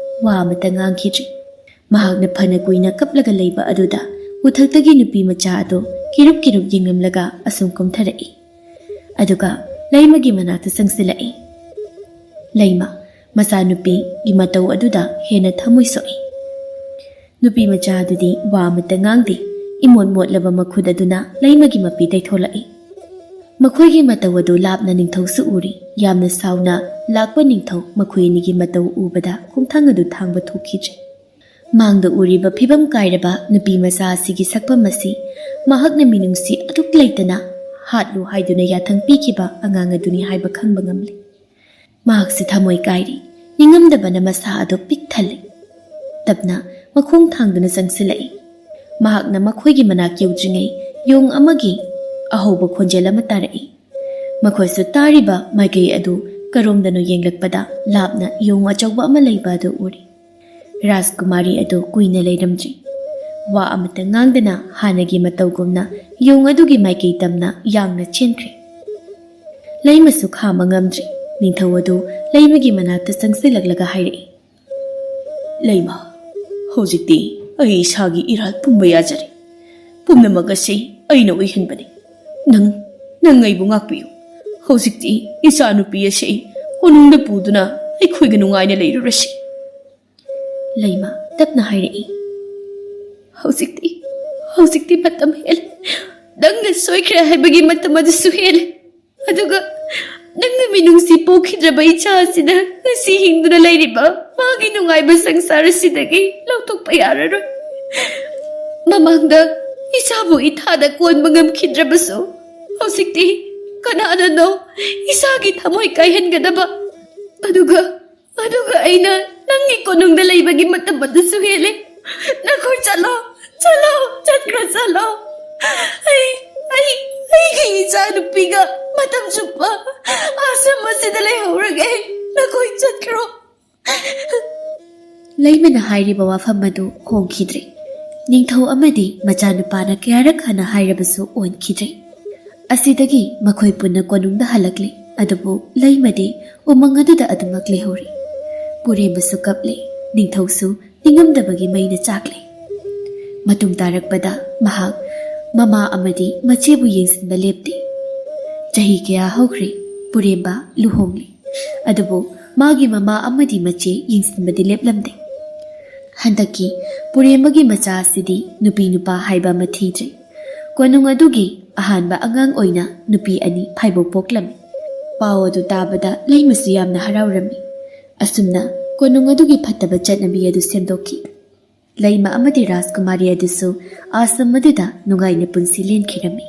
ꯋꯥ ꯑꯃꯠꯇ ꯉꯥꯡꯈꯤꯗ꯭ꯔꯤ꯫ ꯃꯍꯥꯛꯅ ꯐꯅ ꯀꯨꯏꯅ ꯀꯞꯂꯒ ꯂꯩꯕ ꯑꯗꯨꯗ ꯎꯊꯛꯇꯒꯤ ꯅꯨꯄꯤ ꯃꯆꯥ ꯑꯗꯨ ꯀꯤꯔꯨꯞ ꯀꯤꯔꯨꯞ ꯌꯦꯡꯂꯝꯂꯒ ꯑꯁꯨꯝ ꯀꯨꯝꯊꯔꯛꯏ꯫ ꯑꯗꯨꯒ ꯂꯩꯃꯒꯤ ꯃꯅꯥꯛꯇ ꯆꯪꯁꯤꯜꯂꯛꯏ꯫ ꯂꯩꯃ ꯃꯆꯥꯅꯨꯄꯤꯒꯤ ꯃꯇꯧ ꯑꯗꯨꯗ ꯍꯦꯟꯅ ꯊꯃꯣꯏ ꯁꯣꯛꯏ꯫ ꯅꯨꯄꯤ ꯃꯆꯥ ꯑꯗꯨꯗꯤ ꯋꯥ ꯑꯃꯠꯇ ꯉꯥꯡꯗꯦ꯫ ꯏꯃꯣꯠ ꯃꯣꯠꯂꯕ ꯃꯈꯨꯠ ꯑꯗꯨꯅ ꯂꯩꯃꯒꯤ ꯃꯄꯤ ꯇꯩꯊꯣꯛꯂꯛꯏ꯫ ꯃꯈꯣꯏꯒꯤ ꯃꯇꯧ ꯑꯗꯨ ꯂꯥꯞꯅ ꯅꯤꯡꯊꯧꯁꯨ ꯎꯔꯤ꯫ ꯌꯥꯝꯅ ꯁꯥꯎꯅ ꯂꯥꯛꯄ ꯅꯤꯡꯊꯧ ꯃꯈꯣꯏ ꯑꯅꯤꯒꯤ ꯃꯇꯧ ꯎꯕꯗ ꯈꯣꯡꯊꯥꯡ ꯑꯗꯨ ꯊꯥꯡꯕ ꯊꯣꯛꯈꯤꯗ꯭ꯔꯦ꯫ ꯃꯥꯡꯗ ꯎꯔꯤꯕ ꯐꯤꯕꯝ ꯀꯥꯏꯔꯕ ꯅꯨꯄꯤ ꯃꯆꯥ ꯑꯁꯤꯒꯤ ꯁꯛꯐꯝ ꯑꯁꯤ ꯃꯍꯥꯛꯅ ꯃꯤꯅꯨꯡꯁꯤ ꯑꯗꯨꯛ ꯂꯩꯇꯅ ꯍꯥꯠꯂꯨ ꯍꯥꯏꯗꯨꯅ ꯌꯥꯊꯪ ꯄꯤꯈꯤꯕ ꯑꯉꯥꯡ ꯑꯗꯨꯅꯤ ꯍꯥꯏꯕ ꯈꯪꯕ ꯉꯝꯂꯦ꯫ ꯃꯍꯥꯛꯁꯤ ꯊꯃꯣꯏ ꯀꯥꯏꯔꯤ꯫ ꯅꯤꯡꯉꯝꯗꯕꯅ ꯃꯁꯥ ꯑꯗꯨ ꯄꯤꯛ ꯊꯜꯂꯤ꯫ ꯇꯞꯅ ꯃꯈꯣꯡ ꯊꯥꯡꯗꯨꯅ ꯆꯪꯁꯤꯜꯂꯛꯏ꯫ ꯃꯍꯥꯛꯅ ꯃꯈꯣꯏꯒꯤ ꯃꯅꯥꯛ ꯌꯧꯗ꯭ꯔꯤꯉꯩ ꯌꯣꯡ ꯑꯃꯒꯤ ꯑꯍꯧꯕ ꯈꯣꯟꯖꯦꯜ ꯑꯃ ꯇꯥꯔꯛꯏ꯫ ꯃꯈꯣꯏꯁꯨ ꯇꯥꯔꯤꯕ ꯃꯥꯏꯀꯩ ꯑꯗꯨ ꯀꯔꯣꯝꯗꯅꯣ ꯌꯦꯡꯂꯛꯄꯗ ꯂꯥꯞꯅ ꯌꯣꯡ ꯑꯆꯧꯕ ꯑꯃ ꯂꯩꯕ ꯑꯗꯨ ꯎꯔꯦ꯫ ꯔꯥꯖꯀꯨꯃꯥꯔꯤ ꯑꯗꯨ ꯀꯨꯏꯅ ꯂꯩꯔꯝꯗ꯭ꯔꯤ꯫ ꯋꯥ ꯑꯃꯇ ꯉꯥꯡꯗꯅ ꯍꯥꯟꯅꯒꯤ ꯃꯇꯧꯒꯨꯝꯅ ꯌꯣꯡ ꯑꯗꯨꯒꯤ ꯃꯥꯏꯀꯩ ꯇꯝꯅ ꯌꯥꯡꯅ ꯆꯦꯟꯈ꯭ꯔꯦ꯫ ꯂꯩꯃꯁꯨ ꯈꯥꯝꯕ ꯉꯝꯗ꯭ꯔꯤ꯫ ꯅꯤꯡꯊꯧ ꯑꯗꯨ ꯂꯩꯃꯒꯤ ꯃꯅꯥꯛꯇ ꯆꯪꯁꯤꯜꯂꯛꯂꯒ ꯍꯥꯏꯔꯛꯏ, "ꯂꯩꯃ, ꯍꯧꯖꯤꯛꯇꯤ ꯑꯩ ꯏꯁꯥꯒꯤ ꯏꯔꯥꯜ ꯄꯨꯝꯕ ꯌꯥꯖꯔꯦ꯫ ꯄꯨꯝꯅꯃꯛ ꯑꯁꯤ ꯑꯩꯅ ꯑꯣꯏꯍꯟꯕꯅꯤ꯫ ꯅꯪ, ꯅꯪ ꯑꯩꯕꯨ ꯉꯥꯛꯄꯤꯌꯨ꯫ ꯍꯧꯖꯤꯛꯇꯤ ꯏꯆꯥꯅꯨꯄꯤ ꯑꯁꯤ ꯀꯣꯅꯨꯡꯗ ꯄꯨꯗꯨꯅ ꯑꯩꯈꯣꯏꯒ ꯅꯨꯡꯉꯥꯏꯅ ꯂꯩꯔꯨꯔꯁꯤ꯫" ꯂꯩꯃ ꯇꯞꯅ ꯍꯥꯏꯔꯛꯏ, "ꯍꯧꯖꯤꯛꯇꯤ, ꯍꯧꯖꯤꯛꯇꯤ ꯃꯇꯝ ꯍꯦꯜꯂꯦ꯫ ꯅꯪꯅ ꯁꯣꯏꯈ꯭ꯔꯦ ꯍꯥꯏꯕꯒꯤ ꯃꯇꯝ ꯑꯗꯨꯁꯨ ꯍꯦꯜꯂꯦ꯫ ꯑꯗꯨꯒ ꯅꯪꯅ ꯃꯤꯅꯨꯡꯁꯤ ꯄꯣꯛꯈꯤꯗ꯭ꯔꯕ ꯏꯆꯥ ꯑꯁꯤꯅ ꯉꯁꯤ ꯍꯤꯡꯗꯨꯅ ꯂꯩꯔꯤꯕ ꯃꯥꯒꯤ ꯅꯨꯡꯉꯥꯏꯕ ꯁꯪꯁꯥꯔ ꯑꯁꯤꯗꯒꯤ ꯂꯧꯊꯣꯛꯄ ꯌꯥꯔꯔꯣꯏ꯫ ꯃꯃꯥꯡꯗ ꯏꯆꯥꯕꯨ ꯏꯊꯥꯗ ꯀꯣꯟꯕ ꯉꯝꯈꯤꯗ꯭ꯔꯕꯁꯨ, ꯍꯧꯖꯤꯛꯇꯤ ꯀꯅꯥꯅꯅꯣ ꯏꯆꯥꯒꯤ ꯊꯃꯣꯏ ꯀꯥꯏꯍꯟꯒꯗꯕ? ꯑꯗꯨꯒ, ꯑꯗꯨꯒ ꯑꯩꯅ ꯅꯪꯒꯤ ꯀꯣꯅꯨꯡꯗ ꯂꯩꯕꯒꯤ ꯃꯇꯝ ꯑꯗꯨꯁꯨ ꯍꯦꯜꯂꯦ꯫ ꯅꯈꯣꯏ ꯆꯠꯂꯣ, ꯆꯠꯂꯣ, ꯆꯠꯈ꯭ꯔꯣ, ꯆꯠꯂꯣ꯫ ꯑꯩ, ꯑꯩ, ꯑꯩꯒꯤ ꯏꯆꯥꯅꯨꯄꯤꯒ ꯃꯇꯝ ꯆꯨꯞꯄ ꯑꯥꯁ꯭ꯔꯝ ꯑꯁꯤꯗ ꯂꯩꯍꯧꯔꯒꯦ꯫ ꯅꯈꯣꯏ ꯆꯠꯈ꯭ꯔꯣ꯫" ꯂꯩꯃꯅ ꯍꯥꯏꯔꯤꯕ ꯋꯥꯐꯝ ꯑꯗꯨ ꯍꯣꯡꯈꯤꯗ꯭ꯔꯦ꯫ ꯅꯤꯡꯊꯧ ꯑꯃꯗꯤ ꯃꯆꯥꯅꯨꯄꯥꯅ ꯀꯌꯥꯔꯛ ꯍꯟꯅ ꯍꯥꯏꯔꯕꯁꯨ ꯑꯣꯟꯈꯤꯗ꯭ꯔꯦ꯫ ꯑꯁꯤꯗꯒꯤ ꯃꯈꯣꯏ ꯄꯨꯟꯅ ꯀꯣꯅꯨꯡꯗ ꯍꯜꯂꯛꯂꯦ꯫ ꯑꯗꯨꯕꯨ ꯂꯩꯃꯗꯤ ꯎꯃꯪ ꯑꯗꯨꯗ ꯑꯗꯨꯃꯛ ꯂꯩꯍꯧꯔꯤ꯫ ꯄꯨꯔꯦꯝꯕꯁꯨ ꯀꯞꯂꯦ꯫ ꯅꯤꯡꯊꯧꯁꯨ ꯅꯤꯡꯉꯝꯗꯕꯒꯤ ꯃꯩꯅ ꯆꯥꯛꯂꯦ꯫ ꯃꯇꯨꯡ ꯇꯥꯔꯛꯄꯗ ꯃꯍꯥꯛ ꯃꯃꯥ ꯑꯃꯗꯤ ꯃꯆꯦꯕꯨ ꯌꯦꯡꯁꯤꯟꯕ ꯂꯦꯞꯇꯦ꯫ ꯆꯍꯤ ꯀꯌꯥ ꯍꯧꯈ꯭ꯔꯦ, ꯄꯨꯔꯦꯝꯕ ꯂꯨꯍꯣꯡꯂꯦ꯫ ꯑꯗꯨꯕꯨ ꯃꯥꯒꯤ ꯃꯃꯥ ꯑꯃꯗꯤ ꯃꯆꯦ ꯌꯦꯡꯁꯤꯟꯕꯗꯤ ꯂꯦꯞꯂꯝꯗꯦ꯫ ꯍꯟꯗꯛꯀꯤ ꯄꯨꯔꯦꯝꯕꯒꯤ ꯃꯆꯥ ꯑꯁꯤꯗꯤ ꯅꯨꯄꯤ ꯅꯨꯄꯥ ꯍꯥꯏꯕ ꯑꯃ ꯊꯤꯗ꯭ꯔꯦ꯫ ꯀꯣꯅꯨꯡ ꯑꯗꯨꯒꯤ ꯑꯍꯥꯟꯕ ꯑꯉꯥꯡ ꯑꯣꯏꯅ ꯅꯨꯄꯤ ꯑꯅꯤ ꯐꯥꯏꯕꯣꯛ ꯄꯣꯛꯂꯝꯃꯤ꯫ ꯄꯥꯎ ꯑꯗꯨ ꯇꯥꯕꯗ ꯂꯩꯃꯁꯨ ꯌꯥꯝꯅ ꯍꯔꯥꯎꯔꯝꯃꯤ꯫ ꯑꯁꯨꯝꯅ ꯀꯣꯅꯨꯡ ꯑꯗꯨꯒꯤ ꯐꯠꯇꯕ ꯆꯠꯅꯕꯤ ꯑꯗꯨ ꯁꯦꯝꯗꯣꯛꯈꯤ꯫ ꯂꯩꯃ ꯑꯃꯗꯤ ꯔꯥꯖꯀꯨꯃꯥꯔꯤ ꯑꯗꯨꯁꯨ ꯑꯥꯁ꯭ꯔꯝ ꯑꯗꯨꯗ ꯅꯨꯡꯉꯥꯏꯅ ꯄꯨꯟꯁꯤ ꯂꯦꯟꯈꯤꯔꯝꯃꯤ꯫